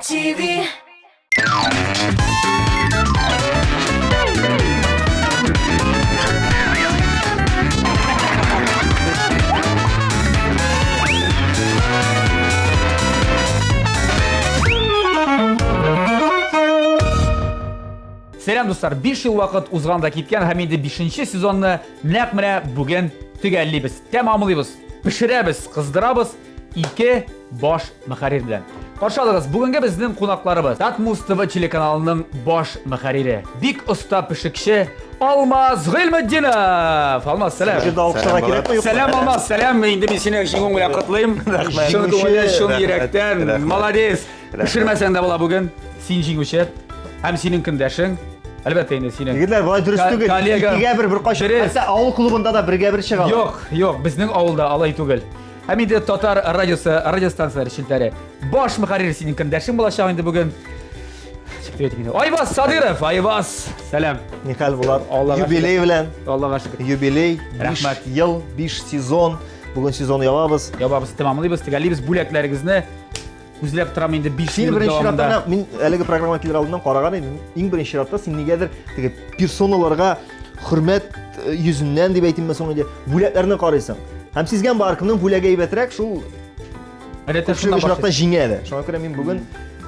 TV. Сәлам дуслар, 5 ел вакыт узган да киткән һәм инде 5 сезонны нәкъ менә бүген төгәллибез, тәмамлыйбыз, пешерәбез, кыздырабыз ике баш мөхәррир белән. Каршы алыгыз, бүгенге безнең кунакларыбыз Татмуз ТВ телеканалының баш мөхәррире, бик оста пешекче Алмаз Гыйльметдинов. Алмаз, сәлам. Җирдә алкышларга кирәкме, юкмы? Сәлам, Алмаз, сәлам. Инде мин сине җиңүең белән котлыйм. Рәхмәт. Чын күңелдән, чын йөрәктән. Рәхмәт. Молодец. Рәхмәт. Пешермәсәң дә була бүген. Син җиңүче һәм синең көндәшең. Әлбәттә инде синең. Егетләр, болай дөрес түгел. Коллега. Икегә бер, бер кайчан. Дөрес. Хәтта авыл клубында да бергә бер чыгалар. Юк, юк, безнең авылда алай түгел. Һәм инде татар радиосы, радиостанцияләре челтәре. Баш мөхәррир синең көндәшең булачак инде бүген. Чыктып әйтик инде. Айваз Садыров, Айваз, сәлам. Нихәл булар? Аллага Юбилей белән. Аллага шөкер. Юбилей. 5 Рәхмәт. ел, 5 сезон. Бүген сезон ябабыз. Ябабыз, тәмамлыйбыз, төгәллибез бүләкләрегезне. Күзләп торам инде 5 Син минут беренче чиратта дәвамында. менә мин әлеге программага килер алдыннан караган идем. Иң беренче чиратта син нигәдер теге персоналарга хөрмәт э, йөзеннән дип әйтимме соң инде бүләкләрне карыйсың. Һәм сизгән бар кемнең бүләге әйбәтрәк, шул Әлбәттә, күпчелек шуннан очракта башлыйбыз. җиңә дә. Шуңа күрә мин бүген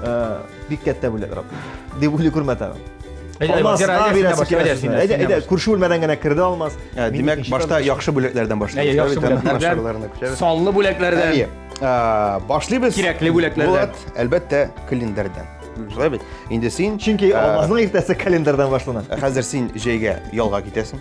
э, бик кәттә бүләкләр алдым. Дип уйлый күрмә тагын. Әйдә, Алмаз, Вазир, на әйдә, бирәсе син дә килә башла, сүзне. әйдә, Әйдә, син дә әйдә, күрше бүлмәдән генә керде Алмаз. Ә, Мин Димәк, икенче башта тапкыр- яхшы бүләкләрдән башлыйбыз. Әйе, яхшы Бит, аннан бүләкләрдән. начарларына күчәбез. Саллы бүләкләрдән. Әйе. Ә, Башлыйбыз. Кирәкле бүләкләрдән. Булат, әлбәттә, календарьдан. Шулай бит. Инде син Чөнки ә, Алмазның иртәсе календарьдан башлана. хәзер син җәйгә ялга китәсең.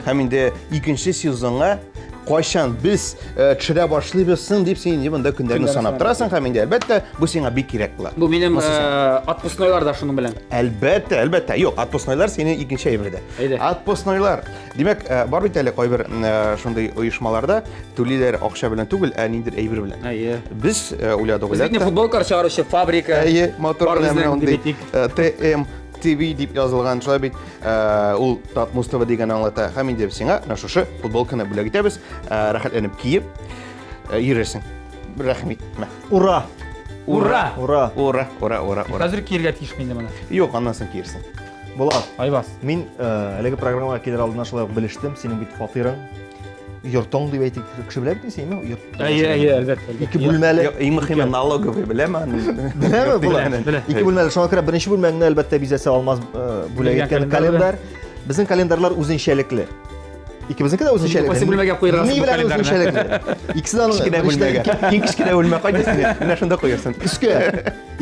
Һәм инде икенче сезонга кайчан без э, төшерә башлыйбыз соң дип син инде монда көннәрне Көннәрне санап санап торасың һәм инде әлбәттә бу сиңа бик кирәк була. Бу минем Монысы сиңа. э, отпускнойлар да шуның белән. Әлбәттә, әлбәттә. Юк, отпускнойлар синең икенче әйбердә. Әйдә. Отпускнойлар. Димәк, э, бар бит әле кайбер э, шундый оешмаларда түлиләр акча белән түгел, ә ниндидер әйбер белән. Әйе. Без э, уйладык, Без бит уйладык. футболкалар чыгаручы фабрика. Әйе, матур Бар гына менә безнең мондый дип әйтик. э, ТМ TV дип язылган, шулай бит, э, ул Татмуз ТВ дигән аңлата. Һәм инде сиңа менә шушы футболканы бүләк итәбез. Э, Рәхәтләнеп киеп э, йөрерсең. Рәхим ит. Мә. Ура! Ура! Ура! Ура, ура, ура, ура. Хәзер киергә тиеш инде моны. Юк, аннан соң киерсең. Булат, Айваз. мин э, әлеге программага килер алдыннан шулай ук белештем, синең бит фатирың, йортың дип әйтик, кеше белә бит синеме? Йорт. Әйе, әйе, әлбәттә. Ике бүлмәле. Юк, Иң мөһиме налоговый беләме аны? Беләме Булат? Белә. Ике бүлмәле. Шуңа күрә беренче бүлмәңне әлбәттә бизәсе Алмаз э, бүләк Биргән иткән календарь календарь. Безнең календарьлар үзенчәлекле. Икебезнеке дә үзенчәлекле. Кайсы бүлмәгә куярга Ни соң бу белән календарьны? үзенчәлекле? Икесе дә аның Кечкенә беренчедән бүлмәгә. Иң кечкенә бүлмә кайда синең? Менә шунда куярсың. Өскә.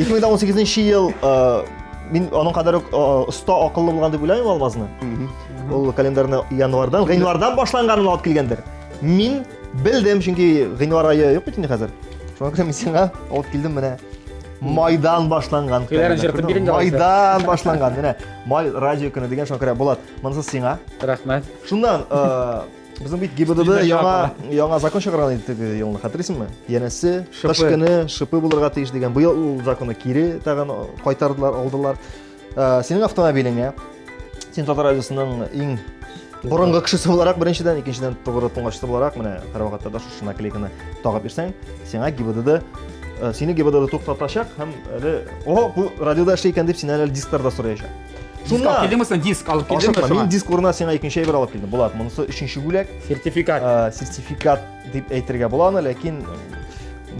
2018 ел э, мин аның кадәр үк э, оста акыллы булган дип уйлаймын Алмазны. Ул календарьны январьдан, гыйнвардан башланганын алып килгәндер. Мин белдем, чөнки гыйнвар ае юк бит инде хәзер. Шуңа күрә мин сиңа алып килдем менә. Майдан башланган. Көйләрен календарь. җыртып бир инде алайса. Майдан башланган. Менә май радио көне дигән шуңа күрә Булат, монысы сиңа. Рәхмәт. Шуннан э, безнең бит ГИБДД Студия яңа яңа закон чыгарган иде теге елны, хәтерлисеңме? Янәсе, Шипы. кыш көне шипы булырга тиеш дигән. Быел ул законны кире тагын кайтардылар, алдылар. Э, Синең автомобилеңә син Татар радиосының иң борынгы кешесе буларак беренчедән, икенчедән тугры тыңлаучысы буларак менә һәрвакытта да шушы наклейканы тагып йөрсәң, сиңа ГИБДД э, сине ГИБДД туктатачак һәм әле о, бу радиода эшли икән дип синнән әле дисклар да сораячак. Диск алып килдеңме соң? Диск алып килдеңме Ашыкма, шуңа? мин диск урынына сиңа икенче әйбер алып килдем. Булат, монысы өченче бүләк. Сертификат. Э, сертификат дип әйтергә була аны, ләкин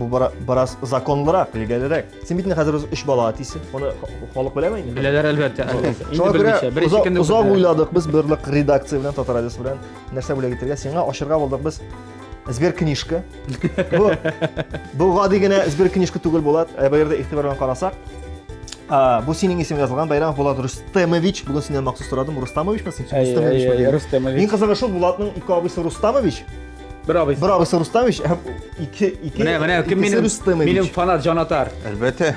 бу бераз законлырак, легалерәк. Син бит инде хәзер үз өч бала әтисе. Моны халык беләме инде? Беләләр әлбәттә, әлбәттә. Инде Шуңа күрә белмичә, беренче озак, көндә озак белделәр. уйладык без берлек редакция белән, Татар радиосы белән нәрсә бүләк итәргә. Сиңа ачырга булдык без Сберкнижка. Бу бу гади генә сберкнижка түгел Булат. Ә бу ердә игътибар белән карасак, а, бу синең исемең язылган Байрамов Булат Рустемович. Бүген синнән махсус сорадым, Рустамовичмы син? Әйе, Рустемовичмы? әйе, дигән. Рустемович. Иң кызыгы шул, Булатның ике абыйсы Рустамович, Бер абыйсы. бер абыйсы Рустамович һәм ике ике Менә, менә кем икесе минем Рустемович. минем фанат җанатар. Әлбәттә.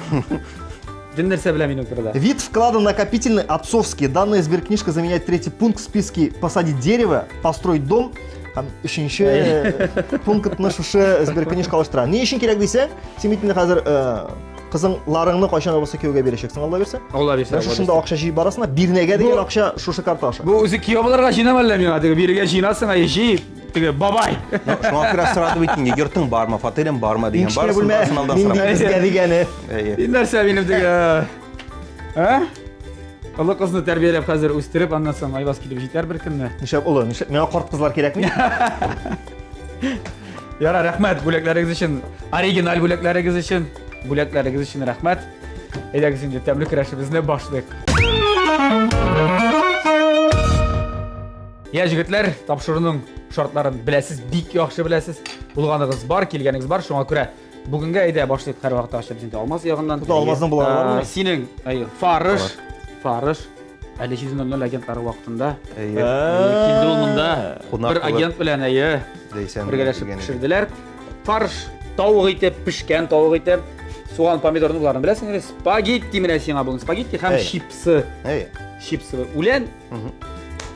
Дин нәрсә белә минем турыда? Вид вклада накопительный, отцовский. Данная сберкнижка заменяет третий пункт в списке «Посадить дерево», «Построить дом». Һәм өченче пунктны шушы сберкнижка алыштыра. Ни өчен кирәк дисәң, син бит инде хәзер э, кызыңларыңны кайчан да булса кияүгә бирәчәксең, Алла бирсә. Алла бирсә. Менә шушында акча җыеп барасың да, бирнәгә дигән акча шушы карта аша. Бу үзе кияү булырга җыенам әллә миңа? Теге бирегә җыенасың, әй җый. теге бабай. Ну, шуңа күрә сорады бит инде, йортың бармы, фатирың бармы дигән. Иң кечкенә бүлмә Барысын алдан нинди сорап. безгә дигәне. Әйе. Син нәрсә минем теге, ә? Олы кызны тәрбияләп хәзер үстереп, аннан соң Айваз килеп җитәр бер көнне. Нишләп олы? Нишләп миңа карт кызлар кирәкми? Яра, рәхмәт бүләкләрегез өчен, оригиналь бүләкләрегез өчен, бүләкләрегез өчен рәхмәт. Әйдәгез инде тәмле көрәшебезне башлыйк. Я, җегетләр, тапшыруның шартларын беләсез, бик яхшы беләсез. Булганыгыз бар, килгәнегез бар, шуңа күрә бүгенгә әйдә башлыйк һәрвакытта ачып инде Алмаз ягыннан. Бу да Алмазның булганы бармы? Синең, әйе, фарыш, фарыш. Әле 7.00 агентлары вакытында. Әйе. Килде ул монда. Кунак Бер булып. агент белән, әйе, Ләйсән бергәләшеп килгән иде. пешерделәр. Фарш тавык ите, пешкән тавык ите, суган, помидорны боларны беләсең инде. Спагетти менә сиңа бүген спагетти һәм Әй. чипсы. Әйе. Чипсы. Үлән.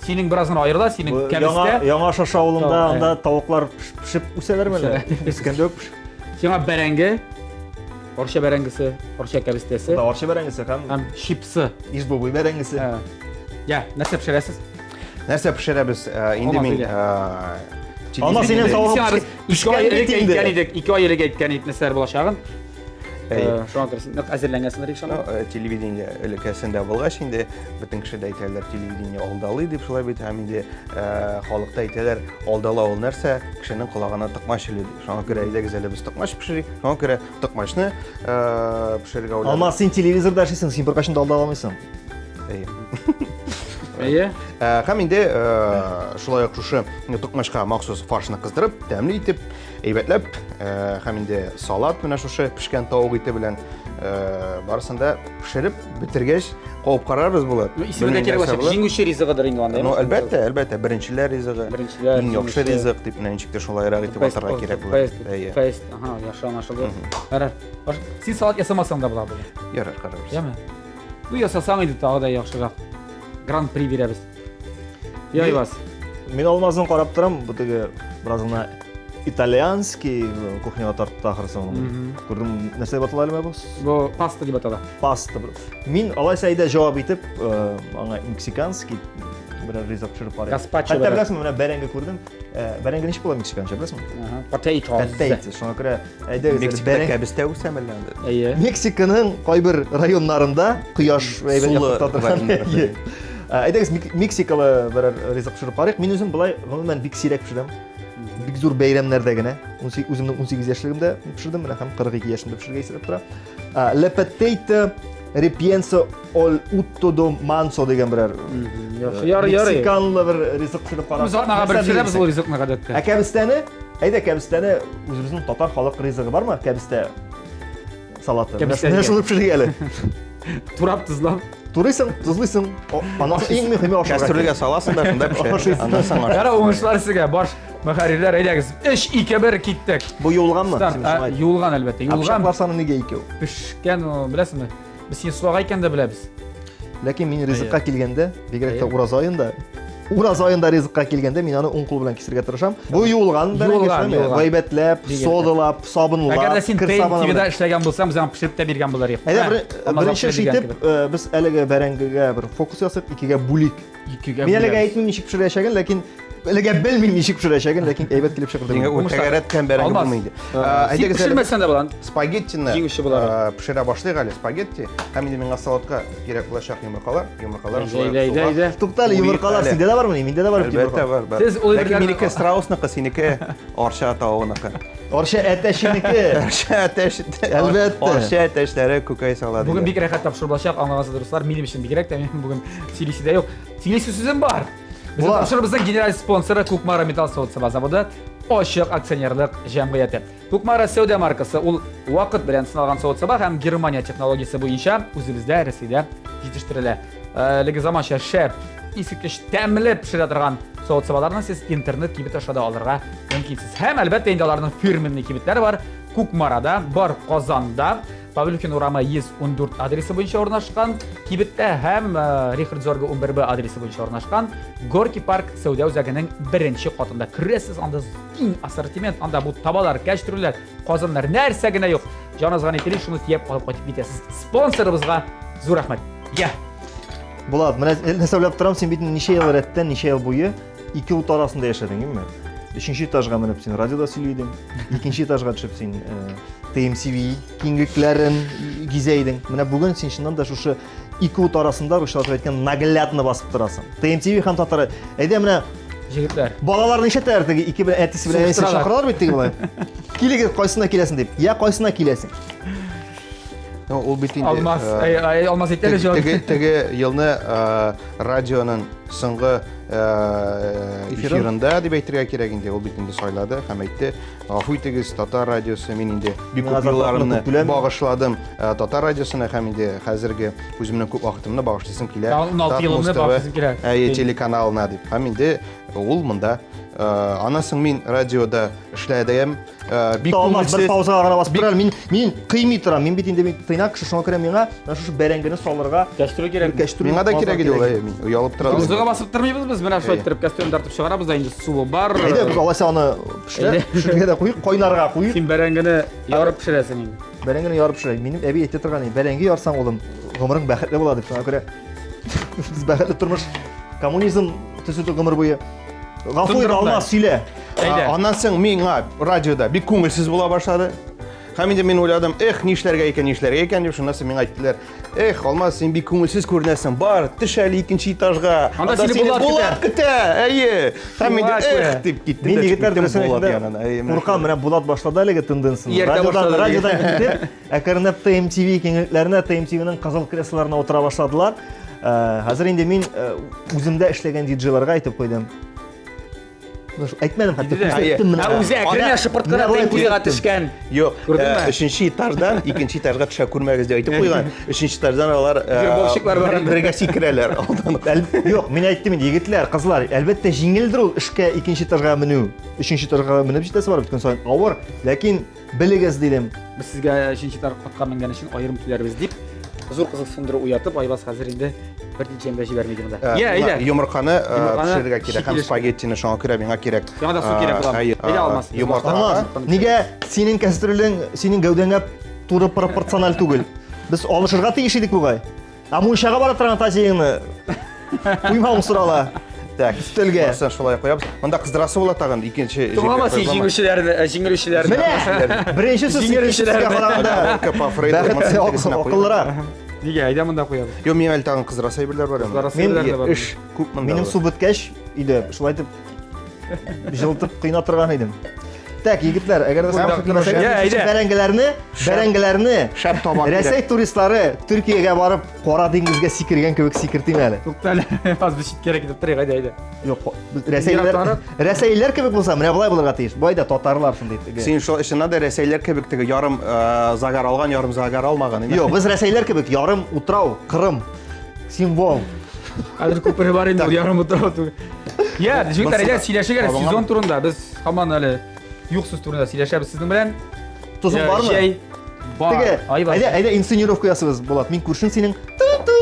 Синең бераз гына аерыла, синең Бу кәбестә. Яңа Яңа Шаша авылында Тавык, анда тавыклар пешеп үсәләрме әллә? Үскәндә үк пешеп. Сиңа бәрәңге, арча бәрәңгесе, арча кәбестәсе Да, арча бәрәңгесе һәм һәм чипсы. Ижбобый бәрәңгесе. Ә, Я, нәрсә пешерәсез? Нәрсә пешерәбез? Инде Алмаз мин әйдә. Алмаз, синең телевидениедә- тавыгың Сиңа без 2 ай пешкән элек бит инде. әйткән идек, 2 ай элек әйткән идек нәрсәләр булачагын. Әйе. Шуңа күрә син нык әзерләнгәнсеңдер дип Ну, ышанам. телевидение өлкәсендә булгач инде бөтен кеше дә әйтәләр телевидение алдалый дип шулай бит һәм инде халыкта әйтәләр алдалау ул нәрсә кешенең колагына токмач элү дип. Шуңа күрә әйдәгез әле без токмач пешерик. Шуңа күрә токмачны пешерергә уйладым. Алмаз, син телевизорда эшлисең, син беркайчан да алдала алмыйсың. Әйе. Әйе. Һәм инде шулай ук шушы токмачка махсус фаршны кыздырып, тәмле итеп, әйбәтләп, һәм инде салат менә шушы пешкән тавык ите белән барысын да пешереп бетергәч, кабып карарбыз булыр. Ну, исеме дә кирәк булачак. Җиңүче ризыгыдыр инде анда. Ну, әлбәттә, әлбәттә, беренчеләр ризыгы. Беренчеләр, Иң яхшы җиңүче. ризык дип менә ничек тә шулайрак итеп атарга кирәк булыр. Әйе. Фест, ага, яхшы аңлашылды. Ярар. Син салат ясамасаң да була бүген. Ярар, карарбыз. Яме? Ну, ясасаң иде тагы да яхшырак. Гран-при бирәбез. Я, Иваз. Мин Алмазны карап торам, бу теге бераз гына итальянский кухняга тартты ахрысы моны. Күрдем, нәрсә дип атала әле бу? Бу паста дип атала. Паста. Мин алайса әйдә җавап итеп, аңа мексиканский берәр ризык пешереп карыйм. Гаспачо Хәтта берәр. беләсеңме, менә бәрәңге күрдем. Бәрәңге ничек була мексиканча, беләсеңме? Ага, Potatoes. Potatoes. Шуңа күрә әйдәгез әле Мексикада бәрәңге кәбестә үсәме әллә анда? Әйе. Мексиканың кайбер районнарында кояш әйбәт Сулы яктырта торган. районнарда. Әйе. Әйдәгез мексикалы берәр ризык пешереп карыйк. Мин үзем болай гомумән бик сирәк пешерәм. Бик зур бәйрәмнәрдә генә. Үземнең 18 яшьлегемдә пешердем, менә һәм 42 яшемдә пешерергә исәпләп тора. Le potato ripienso ol utto do manso дигән берәр Яхшы, ярый, ярый. мексиканлы бер ризык пешереп карап. Без атнага бер Нәрсә пешерәбез дисең? ул ризыкны гадәттә. Ә кәбестәне, әйдә кәбестәне үзебезнең татар халык ризыгы бармы? Кәбестә салаты. Кәбестә Менә дигән. шуны пешерик әле. Турап тозлап. Турыйсың, тозлыйсың, аннан соң иң мөһиме ашарга. Кәстрүлгә саласың да шунда пешә. Ашыйсың. Аннан соң ашыйсың. Яра, уңышлар сезгә, баш мөхәррирләр, әйдәгез. 3, 2, 1, киттек. Бу юылганмы? Старт, Син шуны айт. юылган әлбәттә, Ә юылган. пычаклар саны нигә икәү? Пешкән, ул, беләсеңме? Без сине суага икән дә беләбез. Ләкин мин ризыкка килгәндә, бигрәк тә Әйе. ураза аенда, ураза аенда ризыкка килгәндә мин аны уң кул белән кисергә тырышам. Бу юылган бәрәңге Юылган, шулаймы? юылган. Гайбәтләп, Бигрәк тә. содалап, сабынлап, Әгәр дә син кер ТН сабыны ТВда белән. эшләгән булсаң, без аңа пешереп тә биргән булыр идек. Әйдә, Менә, Алмаз беренче абый эш биргән итеп, кебек. без әлеге бәрәңгегә бер фокус ясап, икегә бүлик. Икегә Мин әлегә бүләбез. әйтмим ничек пешерәчәген, ләкин әлегә белмим ничек пешерәчәген, ләкин әйбәт килеп чыгыр дип. Дигән ул Уңышлар. тәгәрәткән бәрәңге Алмаз, булмый инде. Син Әйдәгез әле пешермәсәң дә була. спагеттины Җиңүче буларак. пешерә башлыйк әле спагетти. Һәм инде миңа салатка кирәк булачак йомыркалар. Йомыркалар Әйдә, шулай әйдә, суга әйдә. Тукта әле, Уй, йомыркалар әле. синдә дә бармыни? Миндә дә бар бит Әлбәттә йомырка. бар, бар. Сез ул Ләкин әйберләрне- минеке страусныкы, синеке арча тавыгыныкы. Арча әтәченеке. Арча әтәч. Әлбәттә. Арча әтәчләре күкәй сала Бүген диләр. бик рәхәт тапшыру булачак, аңлагансыз дуслар, минем өчен бигрәк тә мин бүген сөйлисе дә юк. Сөйлисе сүзем бар. Безнең Була. тапшыруыбызның генераль спонсоры Кукмара металл савыт-саба заводы ачык акционерлык җәмгыяте. Кукмара сәүдә маркасы ул вакыт белән сыналган савыт-саба һәм Германия технологиясе буенча үзебездә Рәсәйдә җитештерелә. Әлеге заманча шәп, искиткеч тәмле пешерә торган савыт-сабаларны сез интернет кибет аша да алырга мөмкинсез. Һәм әлбәттә инде аларның фирменный кибетләре бар. Кукмарада, бар Казанда, Павлюхин урамы 114 адресы буенча урнашкан кибеттә һәм Рихард Зорга 11Б адресы буенча урнашкан Горки парк сәүдә үзәгенең беренче катында. Керәсез, анда киң ассортимент, анда бу табалар, кәчтрүләр, казаннар, нәрсә генә юк. Җаныгызга ни тели, шуны тияп алып кайтып китәсез. Спонсорыбызга зур рәхмәт. Я. Булат, менә нәрсә уйлап торам, син бит ничә ел рәттән, ничә ел буе ике ут арасында яшәдең, әйеме? Өченче этажга менеп син радиода сөйли идең. Икенче этажга төшеп син TMCV киңлекләрен гизә идең. Менә бүген син чыннан да шушы ике ут арасында русчалап әйткән наглядно басып торасың. TMTV һәм татар. Әйдә менә Җегетләр. Балалар нишләтәләр теге ике белән әтисе белән әнисе чакыралар бит теге болай. Килегез, кайсына киләсең дип. Я кайсына киләсең? Ну, ул бит инде Алмаз, э, Алмаз әйтә әле җавап. Теге теге елны э, радионың соңгы э, эфирында дип әйтергә кирәк инде, ул бит инде сайлады һәм әйтте, гафу итегез, татар радиосы, мин инде бик күп елларымны багышладым татар радиосына һәм инде хәзерге үземнең күп вакытымны багышлыйсым килә. 16 елымны багышлыйсым килә. Әйе, телеканалына дип. Һәм инде ул монда. Аннан соң мин радиода эшләдем. Бик Алмаз бер паузага гына басып тор әле. Мин мин кыймый торам. Мин бит инде бик тыйнак кеше, шуңа күрә миңа менә шушы бәрәңгене салырга кәстрүл кирәк. Кәстрүл. Миңа да кирәк иде ул, әйе, мин оялып торам. Паузага басып тормыйбыз без, менә шулай иттереп кәстрүлне тартып чыгарабыз да инде суы бар. Әйдә, без алайса аны пешерә, пешерергә дә куйыйк, кайнарга куйыйк. Син бәрәңгене ярып пешерәсең инде. Бәрәңгене ярып пешерә. Минем әби әйтә торган иде, бәрәңге ярсаң, улым, гомерең бәхетле була дип. Шуңа күрә без бәхетле тормыш, коммунизм төзедек гомер буе. Гафу ит, Алмаз, сөйлә. Әйдә. Аннан соң миңа радиода бик күңелсез була башлады. Һәм инде мин уйладым, эх, нишләргә икән, нишләргә икән дип, шуннан соң миңа әйттеләр, эх, Алмаз, син бик күңелсез күренәсең, бар, төш әле икенче этажга. Анда сине Булат көтә. көтә, әйе. Һәм инде эх дип киттем. Мин егетләр дөресен әйткәндә, куркам, менә Булат башлады әлеге тенденцияне. Радиодан, радиодан китеп, әкренләп ТМТВ киңлекләренә, ТМТВның кызыл креслоларына утыра башладылар. Хәзер инде мин үземдә эшләгән диджейларга әйтеп куйдым. Әйтмәдем хәтта, күрсәттем менә. Ә үзе әкрен шыпырт кына ТМТВга төшкән. Юк, өченче этаждан икенче этажга төшә күрмәгез дип әйтеп куйган. Өченче этаждан алар вербовщиклар бар. Бергә сикерәләр алдан. Юк, мин әйттем инде, егетләр, кызлар, әлбәттә җиңелдер ул эшкә икенче этажга менү. Өченче этажга менеп җитәсе бар бит көн саен авыр, ләкин Белегез, дидем. Без сезгә өченче катка менгән өчен аерым түләрбез дип, зур кызыксындыру уятып, Айваз хәзер инде бер диджейны да җибәрми ди монда. Я, әйдә. Йомырканы пешерергә кирәк һәм спагеттины шуңа күрә миңа кирәк. Сиңа да су кирәк була. Әйдә, Алмаз. Йомырка. Алмаз, нигә синең кәстрүлең синең гәүдәңә туры пропорциональ түгел? Без алышырга тиеш идек бугай. Ә мунчага бара торган тазиеңне куймавың сорала. Так, өстәлгә. Монысын шулай куябыз. Монда кыздырасы була тагын икенче Тыңлама син җиңүчеләрне, җиңелүчеләрне. Менә, беренче сүз икенчесенә караганда. Бәхет акыллырак. Нигә, әйдә монда куябыз. Юк, миңа әле тагын кыздырасы әйберләр бар. Кыздырасы әйберләр бар. Эш күп монда. Минем су беткәч, өйдә шулай итеп җылытып кыйна торган идем. Так, егетләр, әгәр дә бәрәңгеләрне, бәрәңгеләрне шәп табак Рәсәй туристлары Төркиягә барып Кара диңгезгә сикергән кебек сикертим әле. Тукта әле, аз без читкәрәк китеп торыйк, әйдә, әйдә. Юк, рәсәйләр, рәсәйләр кебек булса, менә болай булырга тиеш. Болай да татарлар шундый теге. Син шул чыннан да рәсәйләр кебек теге ярым загар алган, ярым загар алмаган. Юк, без рәсәйләр кебек ярым утрау, Кырым. Символ. Хәзер күпере бар инде, ул ярым утрау түгел. Я, җегетләр, әйдә сөйләшик әле сезон турында. Без һаман әле юк сүз турында сөйләшәбез сезнең белән. Тузың бармы? Җәй бар. Теге, әйдә, әйдә инсценировка ясыйбыз, Булат. Мин күршең синең. Ту-ту,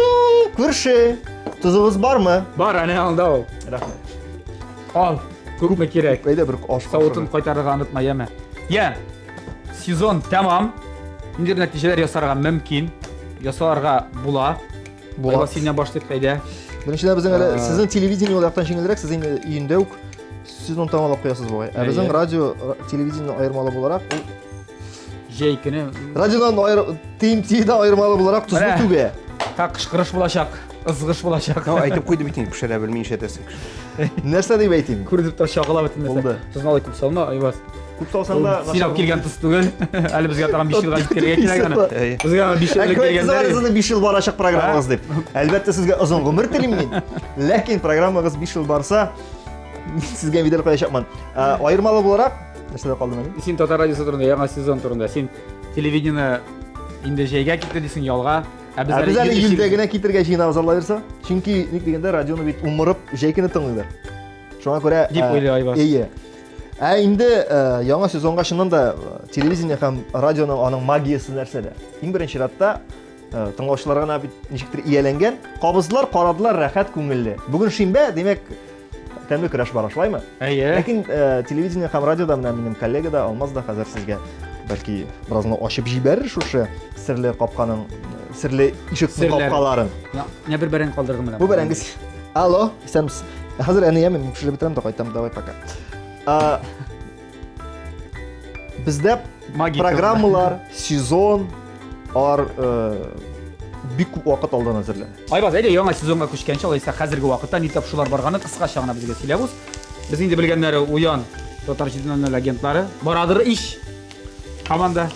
күрше. Тузыгыз бармы? Бар, әнә анда ул. Рәхмәт. Ал, күпме кирәк. Әйдә бер аш. Савытын кайтарырга онытма, яме. Я, сезон тәмам. Ниндидер нәтиҗәләр ясарга мөмкин. Ясарга була. Була. Айваз, синнән башлыйк, әйдә. Беренчедән безнең әле сезнең телевидение ул яктан җиңелрәк, сез инде өендә үк сезон тәмамлап куясыз бугай. Ә безнең радио телевидение аермалы буларак, ул җәй көне радиодан аер TMT-дә аермалы буларак тозны түгә. Та кычкырыш булачак, ызгыш булачак. Ну, әйтеп куйды бит инде, пешерә белми нишләтәсең. Нәрсә дип әйтим? Күрдеп тә чагыла бөтен нәрсә. Булды. Тозны алай күп салма, Айваз. Күп салсаң да Син алып килгән тоз түгел. Әле безгә тагын 5 елга җиткерергә кирәк аны. Безгә 5 ел килгәннәр. Сезнең 5 ел барачак программагыз дип. Әлбәттә, сезгә озын гомер телим мин. Ләкин программагыз 5 ел барса, сезгә медаль куячакмын. Аермалы буларак, нәрсәдә калдым әле? Син Татар радиосы турында, яңа сезон турында. Син телевидение инде җәйгә китте дисең, ялга. Ә без әле июльдә генә китергә җыенабыз, Алла бирсә. Чөнки ник дигәндә радионы бит умырып җәй көне тыңлыйлар. Шуңа күрә дип уйлый Айваз. Әйе. Ә инде яңа сезонга чыннан да телевидение һәм радионың аның магиясе нәрсәдә? Иң беренче чиратта тыңлаучылар гына бит ничектер ияләнгән. Кабыздылар, карадылар, рәхәт, күңелле. Бүген шимбә, димәк, тәмле көрәш бара, шулаймы? Әйе. Ләкин телевидение һәм радиода менә минем коллега да, Алмаз да хәзер сезгә бәлки бераз гына ачып җибәрер шушы серле капканың, серле ишекнең капкаларын. Менә бер бәрәңге калдырдым менә. Бу бәрәңге. Алло, исәнмесез. Хәзер әнием, мин пешереп бетерәм дә кайтам, давай пока. Бездә программалар, сезон, алар бик күп вакыт алдан әзерләнә. Айбаз, әйдә яңа сезонга күчкәнче, алайса хәзерге вакытта ни тапшырулар барганы кыскача гына безгә сөйләп уз. Без инде белгәннәре Уян Татар 7.00 агентлары барадыр ич. Команда.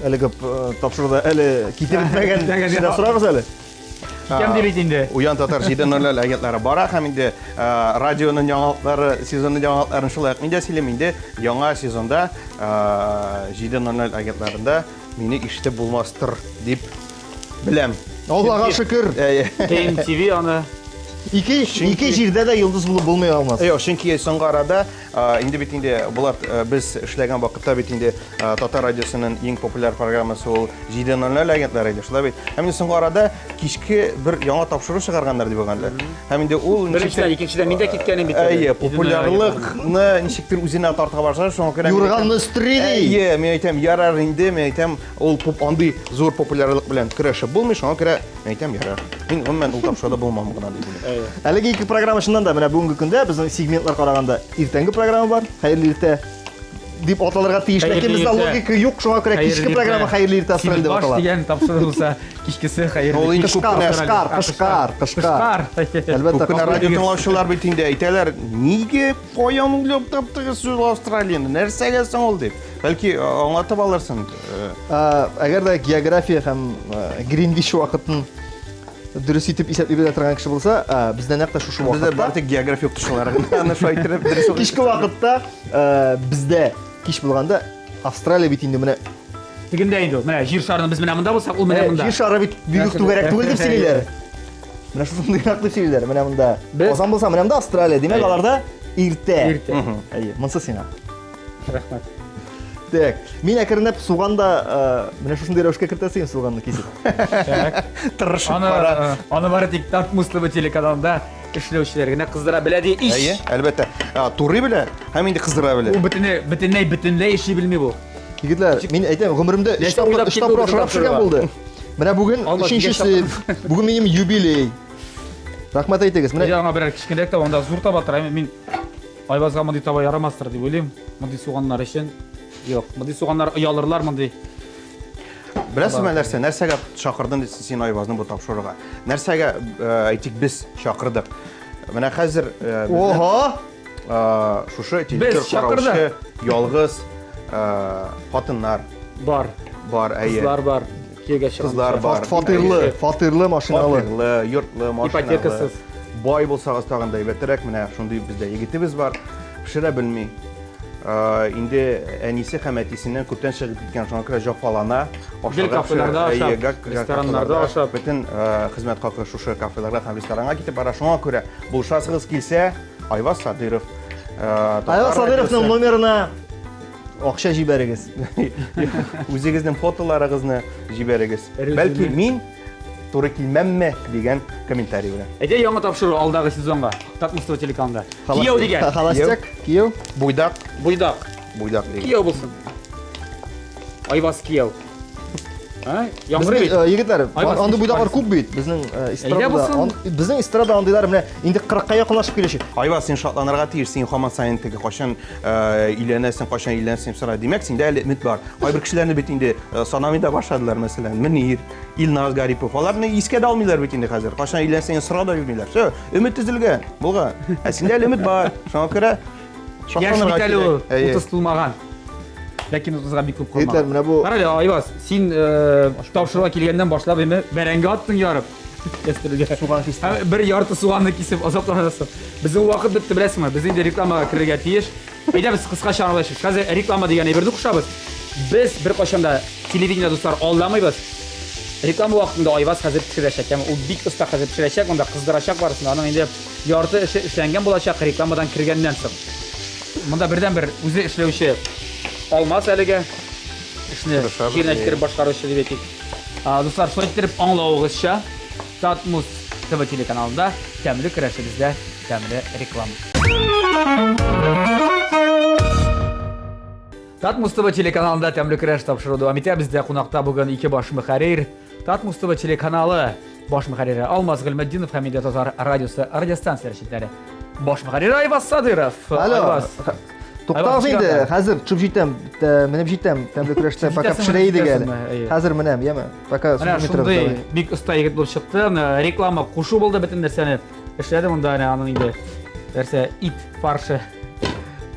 Әлеге тапшыруда әле китеп бетмәгән кешедән сорагыз әле. Китәм дип инде. Уян Татар 7.00 агентлары бара һәм инде радионың яңалыклары, сезонның яңалыкларын шулай ук мин дә сөйлим. Инде яңа сезонда 7.00 агентларында мине ишетеп булмастыр дип беләм. Аллага шөкер. KMTV аны Ике, ике җирдә дә йолдыз булып булмый Алмаз. Юк, чөнки соңгы арада инде бит инде Булат без эшләгән вакытта бит инде Татар радиосының иң популяр программасы ул 7.00 агентлары иде, шулай бит. Һәм инде соңгы арада кичке бер яңа тапшыру чыгарганнар дип алганнар. Һәм инде ул Беренчедән, икенчедән мин дә киткәнем бит. Әйе, популярлыкны ничектер үзенә тарта башлады, шуңа күрә Юрганны өстери ди. Әйе, мин әйтәм, ярар инде, мин әйтәм, ул андый зур популярлык белән көрәшеп булмый, шуңа күрә мин әйтәм, ярар. Мин гомумән ул тапшыруда булмам гына дип уйлыйм. Әлеге ике программа чыннан да менә бүгенге көндә безнең сегментлар караганда иртәнге программа бар, хәерле иртә дип аталырга тиеш, ләкин бездә логика юк, шуңа күрә кичке программа хәерле иртә Австралия дип атала. Дигән тапшыру булса, кичкесе хәерле. Кышкар, кышкар, кышкар, кышкар. Әлбәттә, күп кенә радио тыңлаучылар бит инде әйтәләр, нигә каян уйлап таптыгыз сез Австралияне, нәрсәгә соң ул дип. Бәлки аңлатып алырсың. Әгәр дә география һәм Гринвич вакытын дөрес итеп исәпли белә торган кеше булса, бездә нәкъ тә шушы вакытта. Бездә бары тик география укытучылары гына аны шулай итеп дөрес. Кичке вакытта бездә кич булганда Австралия бит инде менә Тегендә инде ул. Менә җир шарының без менә монда булсак, ул менә монда. Җир шары бит бик түгәрәк түгел дип сөйлиләр. Менә шушындыйрак дип сөйлиләр. Менә монда Казан булса, менә монда Австралия. Димәк, аларда иртә. Иртә. Әйе, монсы сиңа. Рәхмәт. Так, мин әкренләп суган да менә шушындый рәвешкә кертәсең суганны кисеп. Так. Тырышып Аны, кара. аны бары тик Татмус ТВ телеканалында эшләүчеләр генә кыздыра белә ди ич. Әйе, әлбәттә. Турый белә һәм инде кыздыра белә. Ул бөтенләй, бөтенләй, бөтенләй эшли белми бу. Егетләр, мин әйтәм, гомеремдә өч Нәрсә тапкыр, уйлап өч тапкыр килде ашарга пешергән булды. Менә бүген Алла, өченчесе, бүген минем юбилей. Рәхмәт әйтегез. Менә Әйдә аңа берәр кечкенәрәк таба, анда зур таба тора. Мин Айвазга мондый таба ярамастыр дип уйлыйм. Мондый суганнар өчен. Юк, мондый суганнар оялырлар мондый. Беләсезме нәрсә? Нәрсәгә чакырдың дисез син Айвазны бу тапшыруга? Нәрсәгә, әйтик, без чакырдык? Менә хәзер Ого! Шушы телевизор караучы ялгыз хатыннар бар. Бар, әйе. Кызлар бар. Кияүгә чыгып. Кызлар бар. Фатирлы, фатирлы, машиналы. Фатирлы, йортлы, машиналы. Ипотекасыз. Бай булсагыз тагын да әйбәтрәк, менә шундый бездә егетебез бар, пешерә белми. Инде әнисе һәм әтисеннән күптән чыгып киткән, шуңа күрә җафалана. Гел кафеларда ашап, рестораннарда ашап. Бөтен хезмәт хакы шушы кафеларга һәм ресторанга китеп бара. Шуңа күрә булышасыгыз килсә, Айваз Садыров. Айваз Садыровның номерына акча җибәрегез. Үзегезнең фотоларыгызны җибәрегез. Бәлки мин туры килмәмме дигән комментарий белән. Әйдә яңа тапшыру алдагы сезонга. Татмус ТВ телеканалында. Кияү дигән. Холостяк, кияү. Буйдак. Буйдак. Буйдак дигән. Кияү булсын. Айваз кияү. А? Яңгырый бит. Егетләр, андый буйдаклар күп бит. Безнең эстрадада. Безнең эстрада андыйлар менә инде 40-ка якынлашып килүче. Айваз, син шатланырга тиеш, син һаман саен теге кайчан өйләнәсең, кайчан өйләнәсең дип сора. Димәк, синдә әле өмет бар. Кайбер кешеләрне бит инде санамый да башладылар, мәсәлән, Мөнир, Илназ Гарипов. Аларны искә дә алмыйлар бит инде хәзер. Кайчан өйләнсәң, сора да йөрмиләр. Всё, өмет төзелгән, булган. Ә синдә әле өмет бар. Шуңа күрә Яшь бит әле ул, 30 тулмаган. Ләкин 30-га бик күп калмаган. Егетләр, менә бу Кара әле, Айваз, син тапшыруга килгәннән башлап инде бәрәңге аттың ярып. Кәстрүлгә. Суган кистем. Бер ярты суганны кисеп азапланасың. Безнең вакыт бетте, беләсеңме? Без инде рекламага керергә тиеш. Әйдә без кыскача аралашыйк. Хәзер реклама дигән әйберне кушабыз. Без беркайчан да телевидение дуслар алдамыйбыз. Реклама вакытында Айваз хәзер пешерәчәк. Һәм ул бик оста хәзер пешерәчәк, монда кыздырачак барысын. Аның инде ярты эше эшләнгән булачак рекламадан кергәннән соң. Монда бердән-бер үзе эшләүче Алмаз әлегә эшне җиренә җиткереп башкаручы дип әйтик. Дуслар, шулай иттереп аңлавыгызча, Татмус ТВ телеканалында тәмле көрәшебездә тәмле реклама. Татмус ТВ телеканалында тәмле көрәш тапшыру дәвам итә. Бездә кунакта бүген ике баш мөхәррир. Татмус ТВ телеканалы баш мөхәррире Алмаз Гыйльметдинов һәм инде Татар радиосы радиостанцияләре челтәре баш мөхәррире Айваз Садыров. Алло. Айваз. Туктагыз инде, хәзер төшеп җитәм, менеп җитәм, тәмле көрәштә пока пешерә идек әле. Хәзер менәм, яме. Пока Менә шундый бик оста егет булып чыкты. Реклама кушу булды бөтен нәрсәне. Эшләде монда әнә аның инде нәрсә ит фаршы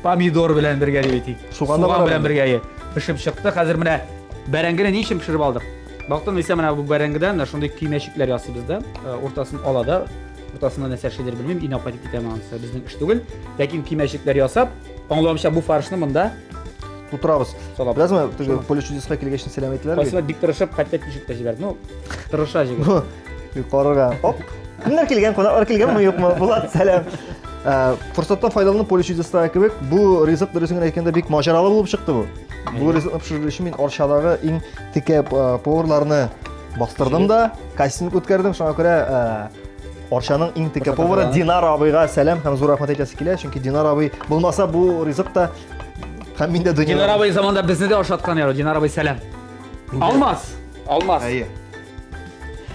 помидор белән бергә дип әйтик. Суган белән бергә пешеп чыкты. Хәзер менә бәрәңгене ни өчен пешереп алдык? Бактың исә менә бу бәрәңгедән менә шундый көймәчекләр ясыйбыз да. Уртасын ала да, уртасында нәрсә эшлидер белмим, инә кайтып китәме анысы безнең эш түгел. Ләкин көймәчекләр ясап, аңлавымча бу фаршны монда тутырабыз. Салабыз. Беләсеңме, теге поле чудеска килгәч сәлам әйтәләр. Кайсылар бик тырышып, хәтта тишеп тә җибәрде. Ну, тырыша җегет. Карарга. Оп. Кемнәр килгән? Кунаклар килгәнме, юкмы? Булат, сәлам. Э, форсаттан файдаланып поле чудеста кебек бу ризык дөресен генә әйткәндә бик маҗаралы булып чыкты бу. Бу ризыкны пешерү өчен мин Арчадагы иң текә э, поварларны бастырдым да, кастинг үткәрдем. Шуңа күрә э, Арчаның иң текә повары Динар абыйга сәлам һәм зур рәхмәт әйтәсе килә, чөнки Динар абый булмаса бу ризык та һәм мин дә дөньяда. Динар абый заманда безне дә ашаткан яры. Динар абый сәлам. Алмаз. Алмаз. Әйе.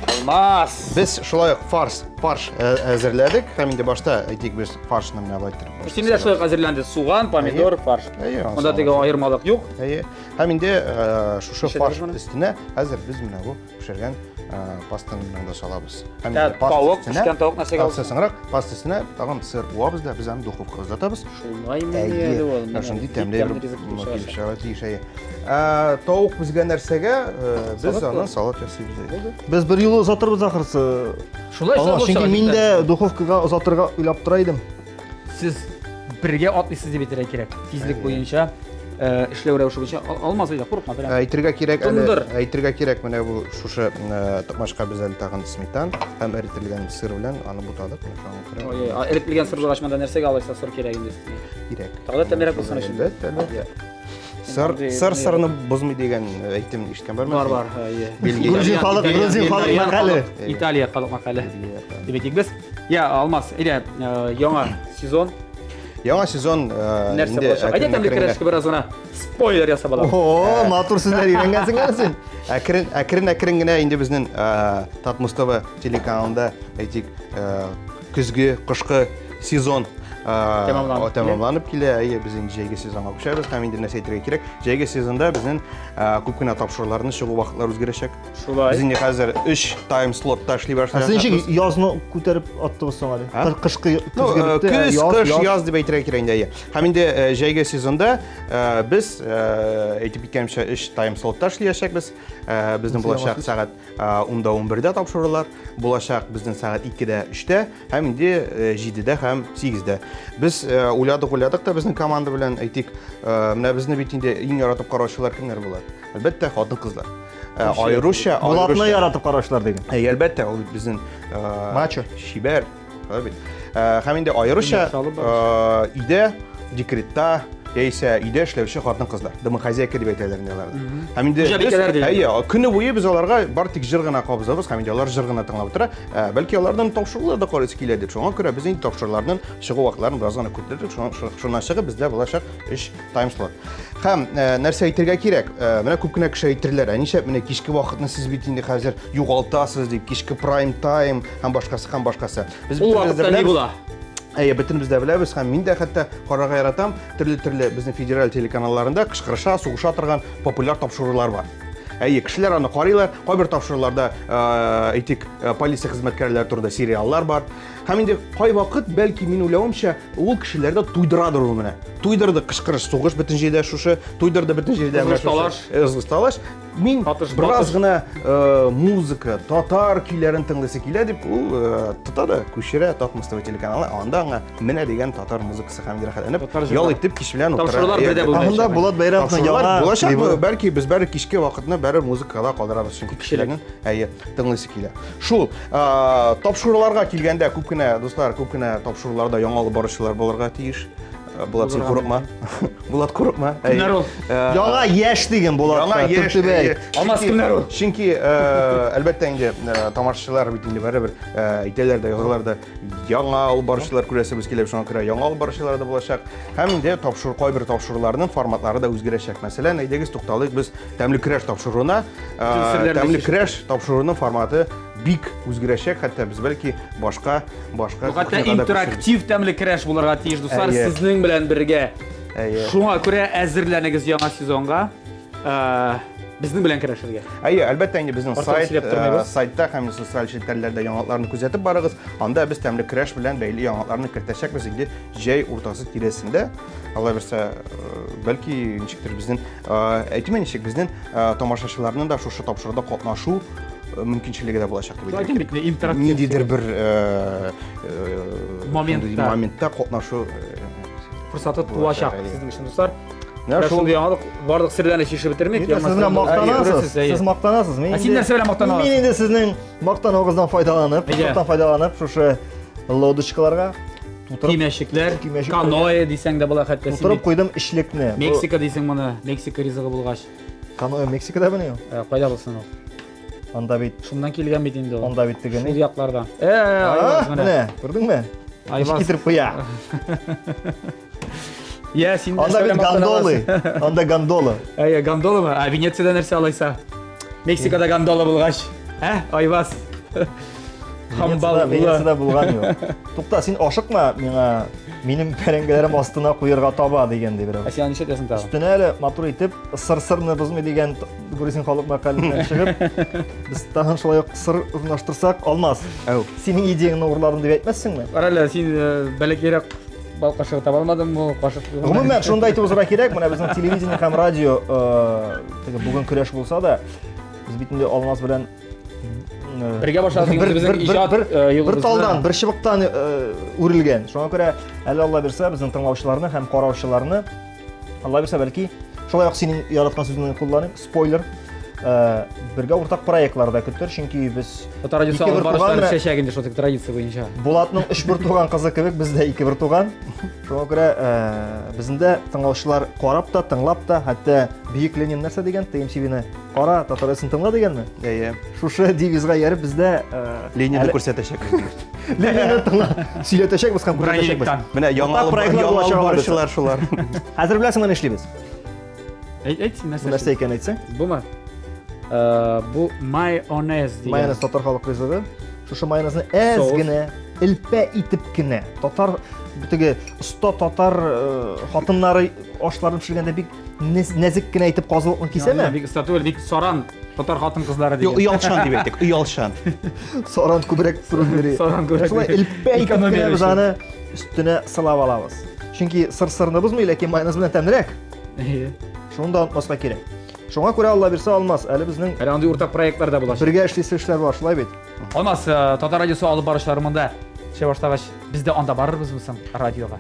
Алмаз. Без шулай ук фарш, фарш э, әзерләдек һәм инде башта әйтик без фаршны менә болай иттереп. Синең дә шулай ук әзерләнде. Суган, помидор, фарш. Әйе, анысы Монда теге аермалык юк. Әйе. Һәм инде э, шушы Пешердегез фарш моны? өстенә хәзер без менә бу пешергән э, пастаны менә салабыз. Һәм Ә, инде паста тавык, өстенә- пешкән тавык нәрсәгә Анысы соңрак паста өстенә тагын сыр уабыз да без аны духовкага озатабыз. Шулай мени Әйе. әле ул. Менә шундый Бик тәмле тәмле бер ризык килеп килеп чыга. чыга тиеш, әйе. Ә, Тавык безгә нәрсәгә? Э, Без Салат аны салат ясыйбыз. әйе. Без бер юлы озатырбыз ахрысы. Шулай Аңа, шулай булып чөнки чыга, мин җитә. дә духовкага озатырга уйлап тора идем. Сез бергә атлыйсыз дип әйтергә кирәк. Тизлек буенча, э, эшләү рәвеше буенча Ал- Алмаз әйдә, курыкма, прям. Әйтергә кирәк әле, Тондыр. әйтергә кирәк менә бу шушы э, токмачка без әле тагын сметан һәм эретелгән сыр белән аны бутадык. Менә шуңа күрә Ой, ой, эретелгән сыр булгач монда нәрсәгә алайса сыр кирәк инде өстенә? кирәк. Тагы да тәмлерәк булсын өчен. Әлбәттә, әлбәттә. Сыр, Мондый- сыр сырны бозмый дигән әйтем ишеткән бармы? Бар, бар, әйе. Билгеле. Грузин халык, грузин халык Итальян мәкале. халык, Италия халык мәкале. Дип әйтик без. Я, Алмаз, әйдә, э, яңа сезон Яңа сезон э, нәрсә инде булачак? Әйдә тәмле әкрен-әкрен генә- көрәшкә бераз гына спойлер ясап алабыз. О, матур сүзләр өйрәнгәнсең әле син. Әкрен әкрен әкрен генә инде безнең э, Татмус ТВ телеканалында әйтик э, көзге, кышкы сезон э, Тәмамланып килә. тәмамланып килә. Әйе, без инде җәйге сезонга күчәбез һәм инде нәрсә әйтергә кирәк, җәйге сезонда безнең э, күп кенә тапшыруларның чыгу вакытлары үзгәрәчәк. Шулай. Без инде хәзер 3 тайм слотта эшли Ә сез ничек башлаячакбыз. язны күтәреп аттыгыз соң әле? А? Кышкы Ну, көзге э, бетте, ә көз, яз, кыш, яз. яз дип әйтергә кирәк инде, әйе. Һәм инде э, җәйге сезонда э, без э, әйтеп киткәнемчә 3 тайм слотта эшләячәкбез. Э, Безнең Нәрсә булачак яңа сәгать 10-да 11-дә тапшырулар, булачак безнең сәгать 2-дә 3-тә һәм инде 7-дә һәм 8-дә. Без уйладык, уйладык та безнең команда белән әйтик, менә безне бит инде иң яратып караучылар кемнәр була? Әлбәттә, хатын-кызлар. Аеруча, Булатны яратып караучылар диген. Әй, әлбәттә, ул бит безнең Мачо. Чибәр, шулай бит. Һәм инде аеруча өйдә, декретта, яисә өйдә эшләүче хатын-кызлар, домохозяйка дип әйтәләр инде аларны. Һәм инде Хуҗабикәләр диләр. Әйе, көне буе без аларга бар тик җыр гына кабызабыз, һәм инде алар җыр гына тыңлап утыра. Бәлки алардан тапшырулар да карыйсы килә дип. Шуңа күрә без инде тапшыруларның чыгу вакытларын бераз гына күтәрдек. Шуннан чыгып бездә булачак 3 тайм-слот. Һәм нәрсә әйтергә кирәк? Менә күп кенә кеше әйтерләр, ә нишләп менә кичке вакытны сез бит инде хәзер югалтасыз дип, кичке прайм-тайм һәм башкасы һәм башкасы. Без Ул вакытта ни була? Әйе, бөтенебез дә беләбез һәм мин дә хәтта карарга яратам, төрле-төрле безнең федераль телеканалларында кычкырыша, сугыша торган популяр тапшырулар бар. Әйе, кешеләр аны карыйлар, кайбер тапшыруларда, әйтик, полиция хезмәткәрләре турында сериаллар бар. Һәм инде кайвакыт, бәлки, мин уйлавымча, ул кешеләрдә туйдырадыр ул менә. Туйдырды кычкырыш, сугыш бөтен җирдә шушы, туйдырды бөтен җирдә менә шушы. Ызгыш-талаш. Ызгыш-талаш. Мин Атыш, бераз батыш. гына э, музыка, татар көйләрен тыңлыйсы килә дип, ул э, тота да күчерә Татмус ТВ телеканалы, анда аңа менә дигән татар музыкасы һәм рәхәтләнеп Татар ял җырлары. итеп кич белән утыра. Тапшырулар Әйе, бер дә әлбәттә. булмаячак. Анда Булат Бәйрәмовның Тапшырулар яңа булачак, клибы. бәлки без бәре кичке вакытны бәре музыкада калдырабыз, чөнки Күпчелек. кешеләрнең әйе тыңлыйсы килә. Шул, э, тапшыруларга килгәндә күп кенә дуслар, күп кенә тапшыруларда яңа алып баручылар булырга тиеш. Э, Булат, син Булырга курыкма. Булат, курыкма. Әйе. Кемнәр ул? Э, Яңа яшь диген Булат. Яңа яшь. Төртеп әйе. әйт. Алмаз Чөнки- кемнәр ул? Чөнки, э, әлбәттә инде, э, тамашачылар бит инде барыбер, э, әйтәләр дә, язалар да, яңа алып баручылар күрәсебез килә, шуңа күрә яңа алып баручылар да булачак. Һәм инде тапшыру, кайбер тапшыруларның форматлары да үзгәрәчәк. Мәсәлән, әйдәгез тукталыйк без Тәмле көрәш тапшыруына. Э, Бөтен серләрне Тәмле чишеп. көрәш тапшыруының форматы бик үзгәрәчәк, хәтта без бәлки башка башка Бу хәтта кухняга да интерактив тәмле көрәш булырга тиеш, дуслар, Әйе. сезнең белән бергә. Әйе. Шуңа күрә әзерләнегез яңа сезонга. Э, безнең белән көрәшергә. Әйе, әлбәттә инде безнең Артык сайт, сөйләп тормыйбыз. э, сайтта һәм социаль челтәрләрдә яңалыкларны күзәтеп барыгыз. Анда без тәмле көрәш белән бәйле яңалыкларны кертәчәкбез инде җәй уртасы тирәсендә. Алла бирсә, э, бәлки ничектер безнең, э, әйтим ничек, безнең э, тамашачыларның да шушы тапшыруда катнашу э, мөмкинчелеге дә булачак дип Шулай бит, интерактив. Ниндидер бер э, э, Моментта. шундый моментта катнашу э, Форсаты Булачак, туачак әйе. сезнең өчен, дуслар. Менә Менә шул шундый яңалык, барлык серләрне чишеп бетермик. Сез менә мактанасыз. Сез мактанасыз. Мин Ә син нәрсә белән мактана Мин инде сезнең мактануыгыздан файдаланып, Әйдә. форсаттан файдаланып, шушы лодочкаларга тутырып Кимәшекләр, Кимәшекләр. каноэ дисәң дә була хәтта. син тутырып бит. куйдым эчлекне. Бу Мексика дисең моны, Мексика ризыгы булгач. Каноэ Мексикада мени ул? Э, Кайда булсын ул? Анда бит, Шуннан килгән бит инде ул. анда бит теге Шул ни. яклардан. Э, Айваз менә. Менә, күрдеңме? Айваз. Китереп куя. Я, син Анда нәрсә бит белән мактана гондолы. аласың? Анда гондола. Әйе, гондоламы? Ә Венециядә нәрсә алайса? Мексикада гондола булгач. Ә, Айваз. Хамбал. Венециядә булган юк. Тукта, син ашыкма миңа минем бәрәңгеләрем астына куерга таба дигәндәй берәү. Ә син аны нишләтәсең тагын? Өстенә әле матур итеп сыр-сырны бозмый дигән грузин халык мәкаленнән чыгып, без тагын шулай ук сыр урнаштырсак, Алмаз, Әү. синең идеяңны урладым дип әйтмәссеңме? Кара әле, син э, бәләкәйрәк бал кашыгы таба алмадыңмы? Кашык. Гомумән, шуны да әйтеп узарга кирәк, менә безнең телевидение һәм радио э, теге бүген көрәш булса да, без бит инде Алмаз белән э, Бергә башладык бер, инде безнең бер, иҗат бер, э, бер юлыбызны. талдан, бер чыбыктан э, үрелгән. Шуңа күрә әле Алла бирсә, безнең тыңлаучыларны һәм караучыларны Алла бирсә, бәлки шулай ук синең яраткан сүзеңне кулланыйм, спойлер. Э, бергә уртак проектлар да көтер, чөнки без Татар радиосы ике алып бер туган барышлары менә- пешәчәк инде шул традиция буенча. Булатның өч бер туган кызы кебек без дә ике бер туган. Шуңа күрә э, безнең дә тыңлаучылар карап та, тыңлап та, хәтта Бөек Ленин нәрсә дигән? ТМСВ-ны кара, татар радиосын тыңла дигәнме? Әйе. Шушы девизга ияреп без дә э, Ленинны әле- күрсәтәчәкбез. Ленинны тыңла, сөйләтәчәкбез һәм күрсәтәчәкбез. Броневиктан. Менә яңа Уртак алып проектлар яңа булачак алып алла баручылар шулар. Хәзер беләсеңме ни эшлибез? Әйт, әйт, син Бу нәрсә? нәрсә икәнен әйтсәң. Бумы? Э, Бу майонез дигән. Майонез татар халык ризыгы. Шушы майонезны әз Соус. генә, элпә итеп кенә. Татар теге оста татар э, хатыннары ашларын пешергәндә бик нәзек кенә итеп казылыкны кисәме? Бик оста түгел, бик саран татар хатын-кызлары Юк, дигән. оялчан дип әйтик, оялчан. Саран күбрәк туры йөри. Саран күбрәк. Шулай элпә итеп Экономия кенә без өчен. аны өстенә сылап алабыз. Чөнки сыр сырны бозмый, ләкин майонез белән тәмлерәк. Әйе. Шуны да онытмаска кирәк. Шуңа күрә Алла бирсә Алмаз, әле безнең Әле андый уртак проектлар да булачак. бергә эшлисе эшләр бар, шулай бит? Алмаз, э, Татар радиосы алып баручылары монда эшләй башлагач, без дә анда барырбызмы соң радиога?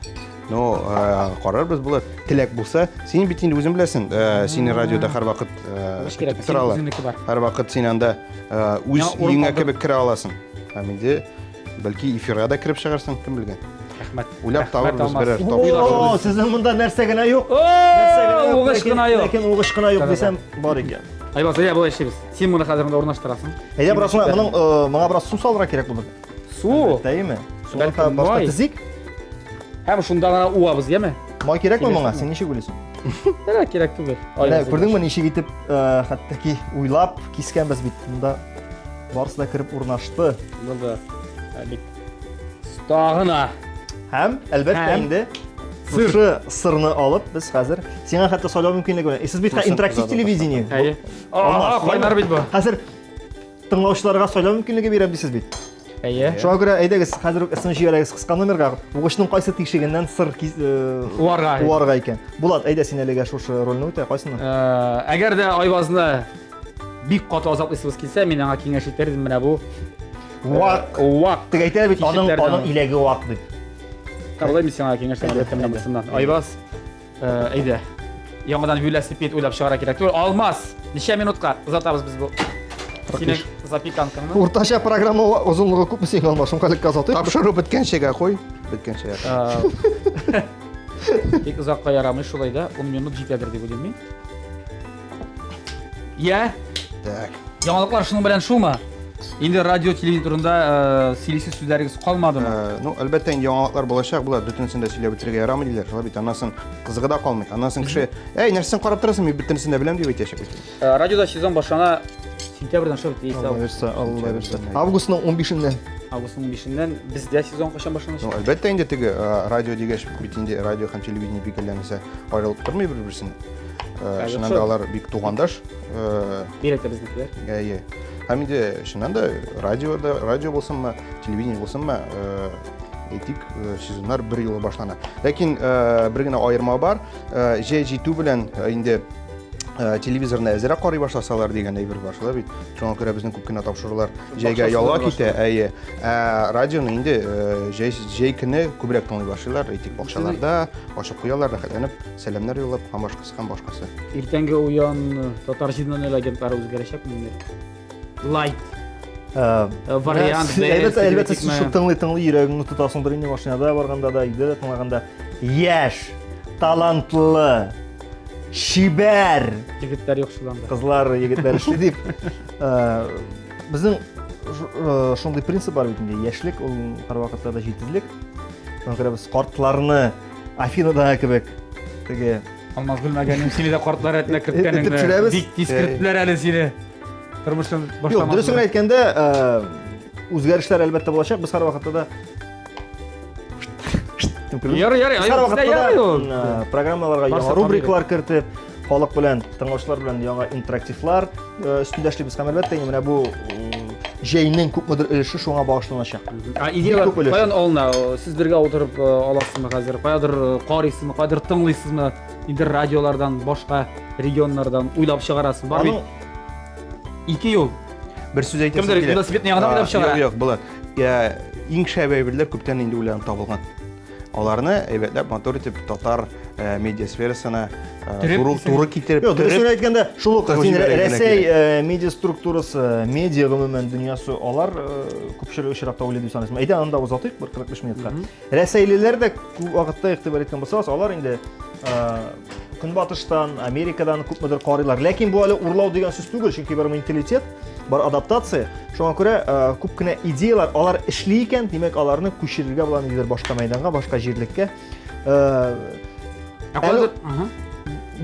Ну, э, карарбыз булыр. Теләк булса, син бит инде үзең беләсең, э, сине радиода һәрвакыт э, Эш кирәк, көтеп синең торалар. үзеңнеке бар. Һәрвакыт син анда э, үз Миңа урын өеңә калдыр. кебек керә аласың. Һәм инде бәлки эфирга да кереп чыгарсың, кем белгән. Рәхмәт. Уйлап Рәхмәт, табырбыз Алмаз. берәр О, сезнең монда нәрсә генә юк. Нәрсә генә юк, Угыш ләкин- кына юк. Ләкин угыш кына юк Да-да-да. дисәм, бар икән. Айбаз, әйдә болай эшлибез. Син моны хәзер монда урнаштырасың. Әйдә бераз моның э, моңа бераз су салырга кирәк булыр. Су. Әйеме? Суны Бәлки башта май. тезик. Һәм шунда гына уабыз, яме? Май кирәкме моңа? Кирәкме? Син ничек уйлыйсың? Кирәк, кирәк түгел. Менә Айбаз, күрдеңме ничек итеп э, хәтта ки уйлап кискәнбез бит. Монда барысы да кереп урнашты. Булды. Бик тагына. Һәм әлбәттә Һәм инде шушы сырны алып без хәзер сиңа хәтта сайлау мөмкинлеге бар. Сез бит Шусын интерактив кызарда телевидение. Әйе. А, кайнар бит бу. Хәзер тыңлаучыларга сайлау мөмкинлеге бирәм дисез бит. Әйе. Шуңа күрә әйдәгез, хәзер үк смс җибәрәгез кыска номерга. Угычның кайсы тишегеннән сыр кис- э, Уарга. уарга икән. Булат, әйдә син әлегә шушы рольне үтә, кайсыны? Э, Әгәр дә Айвазны бик каты азаплыйсыгыз килсә, мин аңа киңәш итәр идем менә бу Вак. Вак. Теге әйтәләр бит, аның Тишекләрдән. аның иләге вак дип. Болай мин сиңа киңәш итәм, әлбәттә, менә монысыннан. Айваз, э, әйдә. Яңадан велосипед уйлап чыгара кирәк түгел. Алмаз, ничә минутка озатабыз без бу? Синең запеканкаңны. Уртача программа озынлыгы күпме синең Алмаз? Шуңа озатыйк. Тапшыру беткәнчегә куй. Беткәнчегә. Э, Бик озакка ярамый шулай да, 10 минут җитәдер дип уйлыйм мин. Я, Так. яңалыклар шуның белән шулмы? Инде радио телевидение турында э, сөйлисе сүзләрегез калмадымы? Э, Ну, әлбәттә, инде яңалыклар булачак, була, бөтенесен дә сөйләп бетерергә ярамый диләр. Шулай бит, аннан соң кызыгы да калмый. Аннан соң кеше, әй, нәрсәсен карап торасың, мин бөтенесен дә беләм дип әйтәчәк бит. Э, Радиода сезон башлана сентябрьдән шул бит, Алла бирсә, Алла бирсә. Августның 15-ннән. Августның 15-ннән бездә сезон кайчан башланачак? Ну, әлбәттә инде теге радио дигәч бит инде радио һәм телевидение бик әллә нәрсә аерылып тормый бер-берсеннән. Чыннан да алар бик тугандаш. Бигрәк тә безнекеләр. Әйе. Һәм инде чыннан да радио да, радио булсынмы, телевидение булсынмы, әйтик, сезоннар бер юлы башлана. Ләкин бер генә аерма бар. Җәй җитү белән инде телевизорны әзрәк карый башласалар дигән әйбер бар, шулай бит. Шуңа күрә безнең күп кенә тапшырулар җәйгә ялга китә, әйе. Ә радионы инде җәй җәй көне күбрәк тыңлый башлыйлар, әйтик, бакчаларда ачып куялар, рәхәтләнеп, сәламнәр юллап һәм башкасы һәм башкасы. Иртәнге уян Татар 7.00 агентлары үзгәрәчәкме инде? Лайт. Вариант. Әлбәттә, әлбәттә, син шул тыңлый-тыңлый йөрәгеңне тотасыңдыр инде машинада барганда да, өйдә дә тыңлаганда. Яшь, талантлы, чибәр. Егетләр юк шул анда. Кызлар, егетләр эшли дип. Безнең шундый принцип бар бит инде, яшьлек ул һәрвакытта да җитезлек. Шуңа күрә без картларны Афинадагы кебек теге Алмаз белмәгәнем сине дә картлар рәтенә керткәнеңне. Бик тиз керттеләр әле сине. Тормышын башламадылар. Юк, дөресен генә әйткәндә, үзгәрешләр әлбәттә булачак. Без һәрвакытта да Ярый, ярый, һәрвакытта да программаларга яңа рубрикалар кертеп, халык белән, тыңлаучылар белән яңа интерактивлар өстендә эшлибез һәм әлбәттә инде менә бу җәйнең күпмедер өлеше шуңа багышланачак. Ә идеялар каян алына? Сез бергә утырып аласызмы хәзер? Каядыр карыйсызмы, каядыр тыңлыйсызмы? Инде радиолардан, башка регионнардан уйлап чыгарасыз. Бар бит ике юл. Бер сүз әйтәсем килә. Кемдер велосипедны яңадан уйлап чыгара. Юк, юк, Булат. Иң шәп әйберләр күптән инде уйланып табылган. Аларны әйбәтләп матур итеп татар э, медиа сферасына э, туры, туры китереп. Юк, дөресен әйткәндә, шул ук син Рәсәй э, медиа структурасы, медиа гомумән дөньясы алар күпчелек очракта уйлый дип саныйсың. Әйдә анда озатыйк бер 45 минутка. Рәсәйлеләр дә күп вакытта игътибар иткән булсагыз, алар инде Көнбатыштан, Америкадан күпмедер карыйлар. Ләкин бу әле урлау дигән сүз түгел, чөнки бар менталитет, бар адаптация. Шуңа күрә күп кенә идеялар алар эшли икән, димәк, аларны күчерергә була ниндидер башка мәйданга, башка җирлеккә. Әле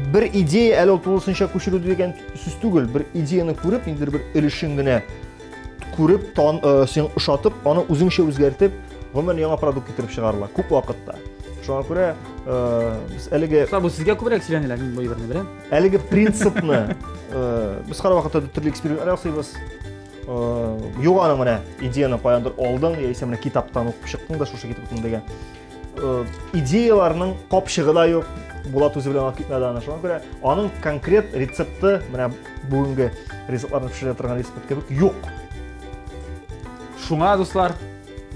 бер идея әле ул тулысынча күчерү дигән сүз түгел. Бер идеяны күреп, ниндидер бер өлешен генә күреп, тан, син ошатып, аны үзеңчә үзгәртеп, гомумән яңа продукт китереп чыгарыла күп вакытта. Шуңа күрә без әлеге Бу сезгә күбрәк сөйләнелә, мин бу әйберне беләм. Әлеге принципны без һәрвакытта да төрле экспериментлар ясыйбыз. Юк аның менә идеяны каяндыр алдың, яисә менә китаптан укып чыктың да шушы китаптан дигән. Идеяларның капчыгы да юк. Булат үзе белән алып китмәде аны. Шуңа күрә аның конкрет рецепты менә бүгенге ризыкларны пешерә торган рецепт кебек юк. Шуңа, дуслар,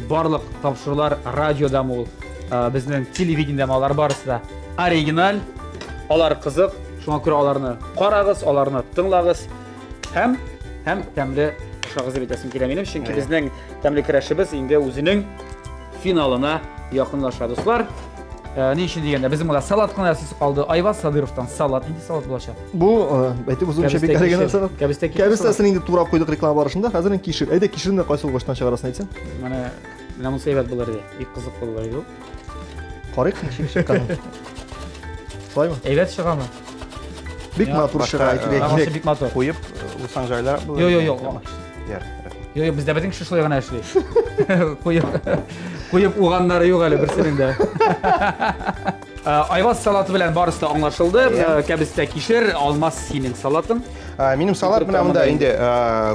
барлык тапшырулар радиодамы ул, безнең телевидениедәме, алар барысы да оригиналь, алар кызык, шуңа күрә аларны карагыз, аларны тыңлагыз һәм һәм тәмле ашагыз дип әйтәсем килә минем, чөнки безнең тәмле көрәшебез инде үзенең финалына якынлаша, дуслар. Ни өчен дигәндә, безнең монда салат кына ясыйсы калды. Айваз Садыровтан салат. Нинди салат булачак? Бу, әйтеп узуымча, бик әлеге нәрсә. Кәбестә кишер. Кәбестәсен инде турап куйдык реклама барышында. Хәзер инде кишер. Әйдә, кишерне кайсы угычтан чыгарасың әйтсәң? Менә, менә монысы әйбәт булыр иде. Бик кызык булыр иде ул. Карыйк, ничек чыкканын. Шулаймы? Әйбәт чыгамы? Бик матур чыга, әйтергә Бик матур. Куеп, усаң җайлар булыр. Йо, йо, йо. Йо, йо, бездә бөтен кеше шулай гына эшли. Куеп, куеп уганнары юк әле берсенең дә. Айваз салаты белән барысы да аңлашылды. Кәбестә кишер, алмаз синең салатың. Минем салат менә монда инде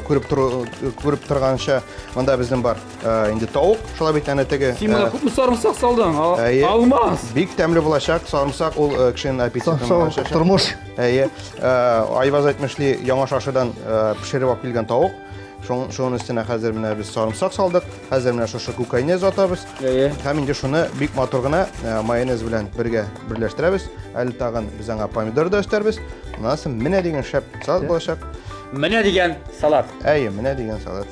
күреп тору, күреп торганча, монда безнең бар инде тавык, шулай бит әнә теге. Син монда күпме сарымсак салдың? Алмаз. Бик тәмле булачак. Сарымсак ул кешенең аппетитын ачачак. Тормыш. Әйе. Айваз әйтмешли, яңа шашыдан пешереп алып килгән тавык. Шуның өстенә хәзер менә без сарымсак салдык. Хәзер менә шушы күкәйне озатабыз. Әйе. Һәм инде шуны бик матур гына майонез белән бергә берләштерәбез. Әле тагын без аңа помидор да өстәрбез. Моннан соң менә дигән шәп салат булачак. Менә дигән салат. Әйе, менә дигән салат.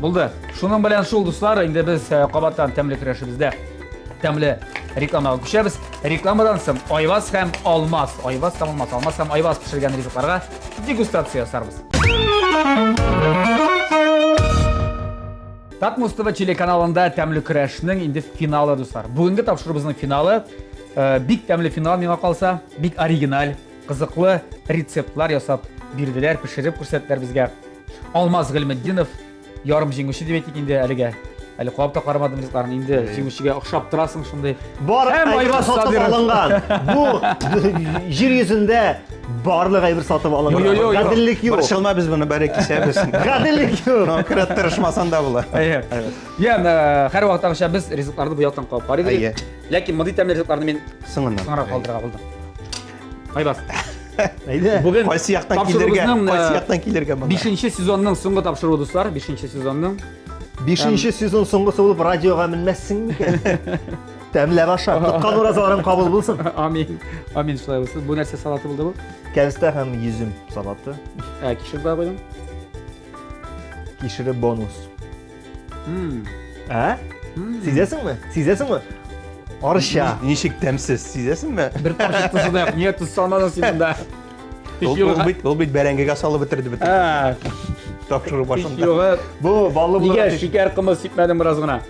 Булды. Шуның белән шул, дуслар, инде без кабаттан тәмле көрәшебездә тәмле рекламага күчәбез. Рекламадан соң Айваз һәм Алмаз, Айваз һәм Алмаз, Алмаз һәм Айваз пешергән ризыкларга дегустация ясарбыз. Татмус ТВ телеканалында тәмле көрәшнең инде финалы, дуслар. Бүгенге тапшыруыбызның финалы, бик тәмле финал миңа калса, бик оригиналь, кызыклы рецептлар ясап бирделәр, пешереп күрсәттеләр безгә. Алмаз Гыйльметдинов, Ярым җиңүче дип әйтик инде әлегә. Әле кабып та карамадым ризыкларын. Инде җиңүчегә охшап торасың шундый. Бар Һәм әйбер Айваз сатып Сабиров. алынган. Бу җир йөзендә барлык әйбер сатып алынган. Йо, йо, йо. Гаделлек юк. Борчылма, без моны бәре кисәбез. Гаделлек юк. Шуңа күрә тырышмасан да була. Әйе. Я, һәр вакыттагыча без ризыкларны бу яктан кабып карыйбыз. Әйе. Ләкин мондый тәмле ризыкларны мин Соңыннан. соңрак калдырырга булдым. Айбаз. Әйдә. Бүген Кайсы яктан килергә? тапшыруыбызның, Кайсы яктан килергә монда? Бишенче сезонның соңгы тапшыруы, дуслар, бишенче сезонның. Бишенче сезон соңгысы булып радиога менмәссең микән? Тәмләп аша. Тоткан уразаларың кабул булсын. Амин. Амин, шулай булсын. Бу нәрсә салаты булды бу? Кәбестә һәм йөзем салаты. Ә, кишер дә куйдым. Кишере бонус. М. Ә? Сизәсеңме? Сизәсеңме? Арча. Ничек тәмсез, сизәсеңме? Бер тамчы тозы да юк. Нигә тоз салмадың син монда? Ул, ул бит, ул бит бәрәңгегә салып бетерде бит. Ә, Тапшыру һич башында. югы. Бу баллы Нигә булырга тиеш. шикәр комы сипмәдең бераз гына?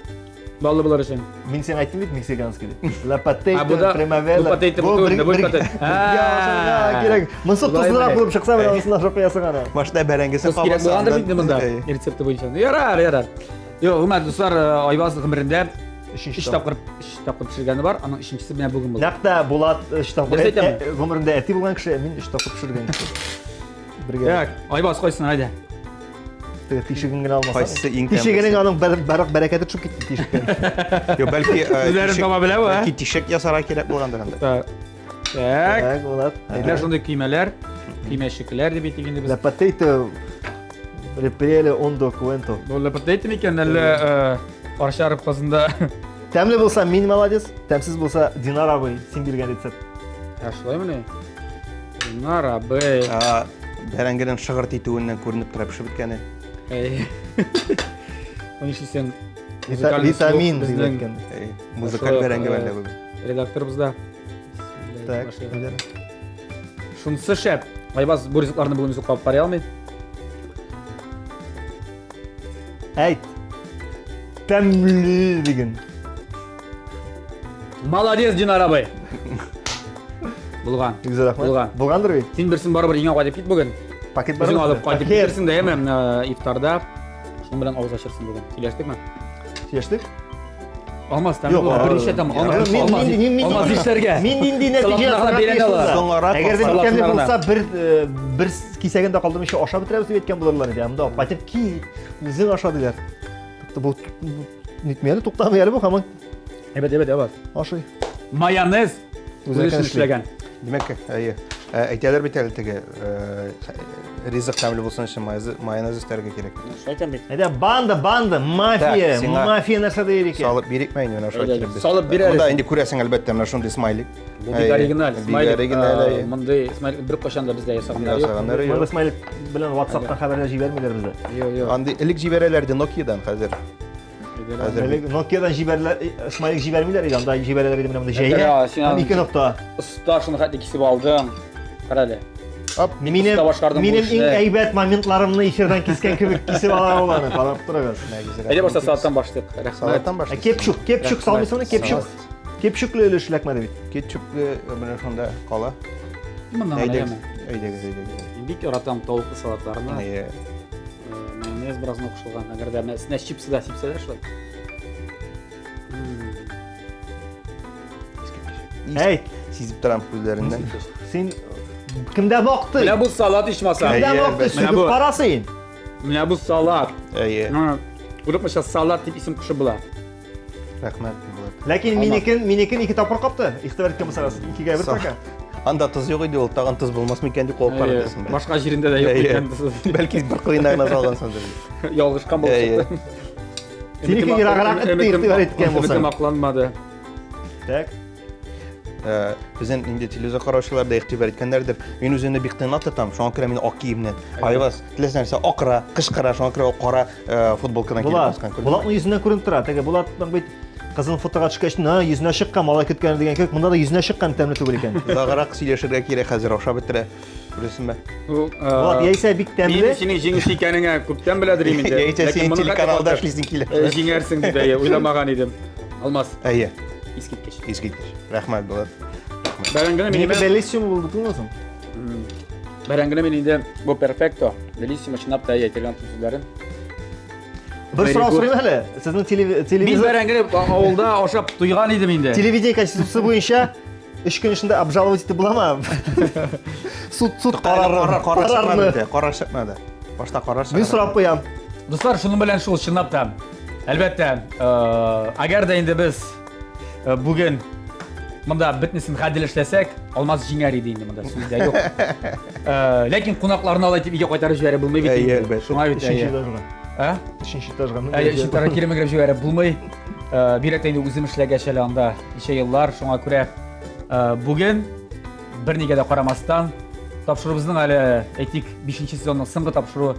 Баллы булыр өчен. Мин сиңа әйттем бит мексиканский дип. La potato А, бу да- primavera. бу potato Бу түгел, бер- бу бер- potato. Бергә ашарга кирәк. Монысы Болай тозлырак менә. булып чыкса, менә монысын ашап куясың аны. Башта бәрәңгесен Тоз кирәк булгандыр бит инде монда Әйе. рецепты буенча. Ну, Ярар, ярар. Юк, гомумән, дуслар, Айваз гомерендә Өченче өч тапкыр өч тапкыр пешергәне бар, аның өченчесе менә бүген булды. Нәкъ тә Булат өч тапкыр Дөрес әйтәме? гомерендә әти булган кеше, мин өч тапкыр пешергән кеше. Бергә. Так, Айваз кайсын, әйдә. Теге тишеген генә алмасаң. Кайсысы иң Тишегенең аның бер бәрәкәте төшеп китте тишектән. Юк, бәлки Үзләрен тишек- таба белә бу, ә? Бәлки тишек ясарга кирәк булгандыр анда. Так. Так. Так, Булат. Менә шундый көймәләр, көймәчекләр дип әйтик инде без. La potato Репрели ондо куэнто. Бу La potato микән, әллә Арча рыбхозында? Тәмле булса мин молодец, тәмсез булса Динар абый, син биргән рецепт. Ә шулаймыни? Динар абый. А, Бәрәңгенең шыгырт итүеннән күренеп тора пешеп беткәне. Әй. Бу нишлисең? Музыкальный слух Витамин дип безнең әйткән. Әй, Музыкаль Шулай, бәрәңге бәрәңге бүген. Редакторыбызда. Так, Шунысы шәп. Айбаз бу ризыкларны бүген үзе кабып карый алмый. Әйт. Тәмле диген. Молодец, Динар абый. Булган. Бик зур рәхмәт. Булган. Булгандыр бит. Син берсен барыбер өеңә кайтып кит бүген. Пакет бар. Үзең алып кайтып Пакет. китерсең дә, яме, ифтарда. Шуның белән авыз ачырсың бүген. Сөйләштекме? Сөйләштек? Алмаз, тәмле Юк, булган. а, Берничә тәм. Алмаз, Мин- Алмаз, мин- мин- мин- Алмаз нишләргә? Мин нинди нәтиҗә Салатына ясарга бирә тиеш ала. булса? Соңарак Әгәр дә салатына тәмле гына. булса, бер бер кисәген дә калдырмыйча ашап бетерәбез дип әйткән булырлар иде. Ә монда кайтып ки, үзең аша диләр. Тукта, бу нитми әле, туктамый әле бу һаман Әйбәт, әйбәт, әйбәт. ашый. Майонез Үзенекен үзе өчен эшли. эшләгән. Димәк, әйе. Әйтәләр бит әле теге ризык тәмле булсын өчен майонез өстәргә кирәк. Шулай әйтәм бит. Әйдә, банда, банда, мафия, Так, сиңа- мафия нәрсә дияр икән? Салып бирикме инде менә шулай Әйдә, килеп без. салып бир әле. Монда инде күрәсең әлбәттә менә шундый смайлик. Бу бик оригиналь. Бик Смайлик. оригиналь, әйе. Мондый смайлик беркайчан да бездә ясаганнар юк. Ясаганнары Монда юк. смайлик белән WhatsApp-тан хәбәрләр җибәрмиләр безгә. Юк, юк. Андый элек җибәрәләр иде Nokia-дан хәзер. Хәзер Элек Nokia-дан җибәреләр, смайлик җибәрмиләр иде, анда җибәрәләр иде менә монда җәя. Әйтә, син Һәм аны- ике нокта. Оста шуны хәтле кисеп алдың. Кара әле. Оп, Минем, Оста башкардың бу минем иң эшне. әйбәт моментларымны эфирдан кискән кебек кисеп ала ул аны, карап торыгыз. Әйдә башта салаттан башлыйк. Рәхмәт. Салаттан Ә башлыйк. Кетчуп, кетчуп салмыйсыңмы? Кетчуп. Кетчуплы өлеш эләкмәде бит. Кетчуплы менә шунда кала. Моннан гына Әйдәгез, яме. әйдәгез, әйдәгез. Мин бик яратам тавыклы салатларны. Әйе. Майонез бераз гына кушылган. Әгәр дә менә өстенә чипсы да сипсәләр шулай. Әйт, Сизеп торам күзләреннән. син кемдә мактый? Менә бу салат ичмаса. Кемдә Әйе, мактый? әлбәттә. Менә Сүгеп бу. кара син. Менә бу салат. Әйе. Курыкмыйча салат дип исем кушып була. Рәхмәт, Булат. Ләкин минекен, минекен ике тапкыр капты. Игътибар иткән булсагыз, икегә бер пока. Анда тоз юк иде ул, тагын тоз булмас микән дип куып Әйе, карадым. Башка җирендә дә юк Әйе. икән. Бәлки бер кырыенда гына салгансыңдыр. Ялгышкан булып Әйе. чыкты. Синеке ераграк итте, игътибар иткән булсаң. Өметем акланмады. Так. Безнең инде телевизор караучылар да игътибар иткәннәрдер. Мин үземне бик тыйнак тотам, шуңа күрә мин ак киемнән. Айваз, теләсә нәрсә акыра, кычкыра, шуңа күрә ул кара футболкадан килеп Булат, баскан күрдеңме? Булатның йөзеннән күренеп тора. Теге Булатның бит кызын фотога төшкәч, на, йөзенә чыккан, малай көткән дигән кебек, монда да йөзенә чыккан тәмле түгел икән. Озаграк сөйләшергә кирәк хәзер, ашап бетерә. Күрәсеңме? Бу, Булат, яисә бик Мин тәмле. синең җиңүче икәнеңә күптән беләдер инде. Яисә Ләкин син моны телеканалда хәтта эшлисең килә. Җиңәрсең дип әйе, уйламаган идем. Алмаз, Әйе, искиткеч. искиткеч. Рәхмәт, Булат. Бәрәңгене мин Минеке беллиссимо булды түгелме соң? Бәрәңгене мин инде бу перфекто. Белиссимо чынлап та әйе, итальян сүзләрен. Бер сорау сорыйм әле. Сезнең телевизор Мин бәрәңгене авылда ашап туйган идем инде. Телевидение конституция буенча өч көн эчендә обжаловать итеп буламы? Суд суд карары. Карар чыкмады, карар чыкмады. Башта карар чыгар. Мин сорап куям. Дуслар, шуның белән шул чынлап та. Әлбәттә, әгәр дә инде без бүген монда бөтенесен гадел эшләсәк, Алмаз җиңәр иде инде монда, сүз дә юк. Ләкин кунакларны алай дип өйгә кайтарып җибәреп булмый бит инде. Шуңа бит. Өченче этажга. Ә? Өченче этажга. Әйе, өченче этажга кире менгереп җибәреп булмый. Бигрәк тә инде үзем эшләгәч әле анда ничә еллар, шуңа күрә бүген бернигә дә карамастан тапшыруыбызның әле әйтик 5 сезонның соңгы тапшыруы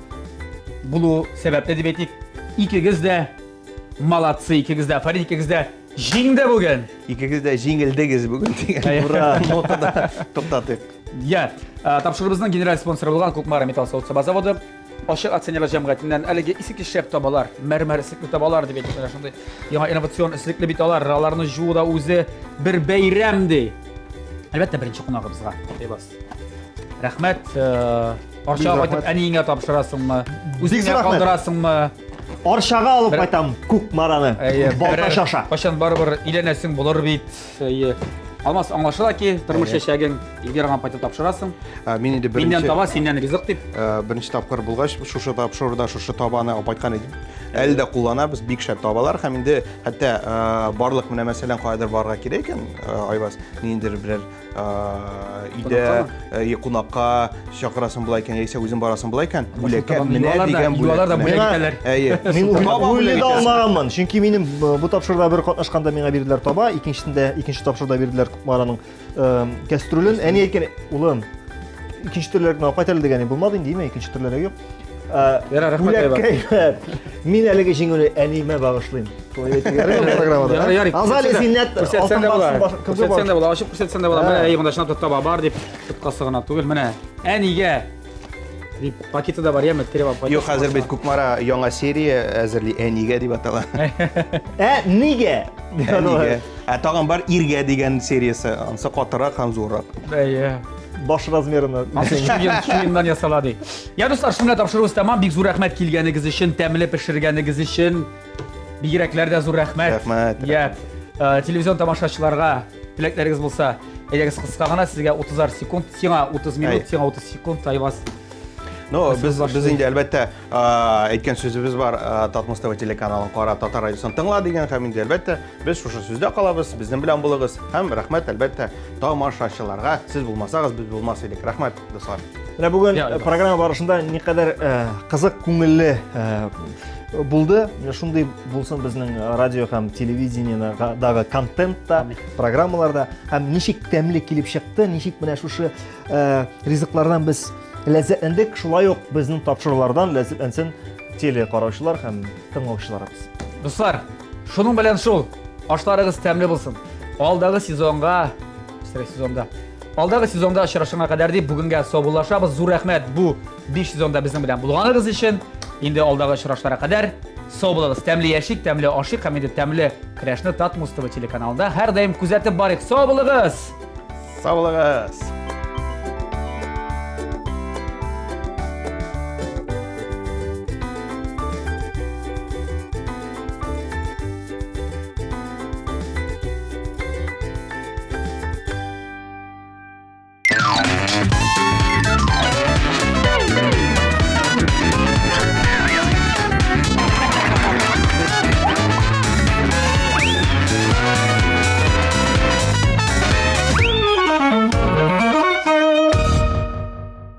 булу сәбәпле дип әйтик, икегез дә молодцы, икегез дә, афәрин, икегез дә җиңде бүген. Икегез дә җиңелдегез бүген дигән Ура! нотада туктатыйк. Я, тапшыруыбызның генераль спонсоры булган Кукмара металл савыт-саба заводы ачык акционерлар җәмгыятеннән әлеге искиткеч шәп табалар, мәрмәр эслекле табалар дип әйтик, менә шундый яңа инновацион эслекле бит алар, аларны жуу да үзе бер бәйрәм ди. Әлбәттә, беренче кунагыбызга, Айбас. Рәхмәт, Арчага кайтып әниеңә тапшырасыңмы? Үзеңә калдырасыңмы? Арчага алып кайтам Кукмараны. Балтач аша. Кайчан барыбер өйләнәсең булыр бит. Әйе. Алмаз, аңлашыла ки, тормыш чәчәгең Эльвирага кайтып тапшырасың. Мин инде беренче Миннән таба, синнән ризык дип. Беренче тапкыр булгач, шушы тапшыруда шушы табаны алып кайткан идем. Әле дә кулланабыз, бик шәп табалар һәм инде хәтта барлык менә мәсәлән каядыр барырга кирәк икән, Айваз, ниндидер берәр өйдә кунакка чакырасың була икән, яисә үзең барасың була икән, бүләккә менә дигән бүләк. да бүләк итәләр. Әйе. Мин уйлый да алмаганмын, чөнки минем бу тапшыруда бер катнашканда миңа бирделәр таба, икенчесендә икенче тапшыруда бирделәр Кукмараның кәстрүлен. Әни әйткән, улым, икенче төрләрен алып кайт әле дигән, булмады инде, димә, икенче төрләре юк. Ярар, рәхмәт. Бүләккә Мин әлеге җиңүне әниемә багышлыйм. Шулай әйтергә ярыймы программада? Ярый, ярый. Азалия Зиннәт Күрсәтсәң дә була. Күрсәтсәң дә була. Ачып күрсәтсәң дә була. Менә әй, монда чынлап та таба бар дип тоткасы гына түгел. Менә әнигә дип пакеты да бар, яме, тереп алып кайт. Юк, хәзер бит Кукмара яңа серия әзерли, әнигә дип атала. Ә нигә? Әнигә. Ә тагын бар иргә дигән сериясе, анысы катырак һәм зуррак. Әйе. Баш размерына. Чуеннан ясала ди. Я, дуслар, шуның белән тапшыруыбыз тәмам. Бик зур рәхмәт килгәнегез өчен, тәмле пешергәнегез өчен. Бигрәкләр дә зур рәхмәт. Рәхмәт. Я, телевизион тамашачыларга теләкләрегез булса, әйдәгез кыска гына, сезгә 30 секунд, сиңа 30 минут, сиңа 30 секунд, Айваз. Ну, без, без инде әлбәттә әйткән сүзебез бар, Татмус ТВ телеканалын кара, Татар радиосын тыңла дигән һәм инде әлбәттә без шушы сүздә калабыз, безнең белән булыгыз һәм рәхмәт әлбәттә тамашачыларга. Сез булмасагыз, без булмас идек. Рәхмәт, дуслар. Менә бүген программа барышында никадәр кызык, күңелле булды. Менә шундый булсын безнең радио һәм телевидениедагы контентта, программаларда һәм ничек тәмле килеп чыкты, ничек менә шушы ризыклардан без ләззәтләндек, шулай ук безнең тапшырулардан ләззәтләнсен телекараучылар һәм тыңлаучыларыбыз. Дуслар, шуның белән шул. Ашларыгыз тәмле булсын. Алдагы сезонга, сезонда Алдагы сезонда очрашуга кадәр дип бүгенгә саубуллашабыз. Зур рәхмәт бу 5 сезонда безнең белән булганыгыз өчен. Инде алдагы очрашларга кадәр сау булыгыз. Тәмле яшик, тәмле ашыйк һәм инде тәмле көрәшне Татмуз ТВ телеканалында һәрдаим күзәтеп барыйк. Сау булыгыз! Сау булыгыз!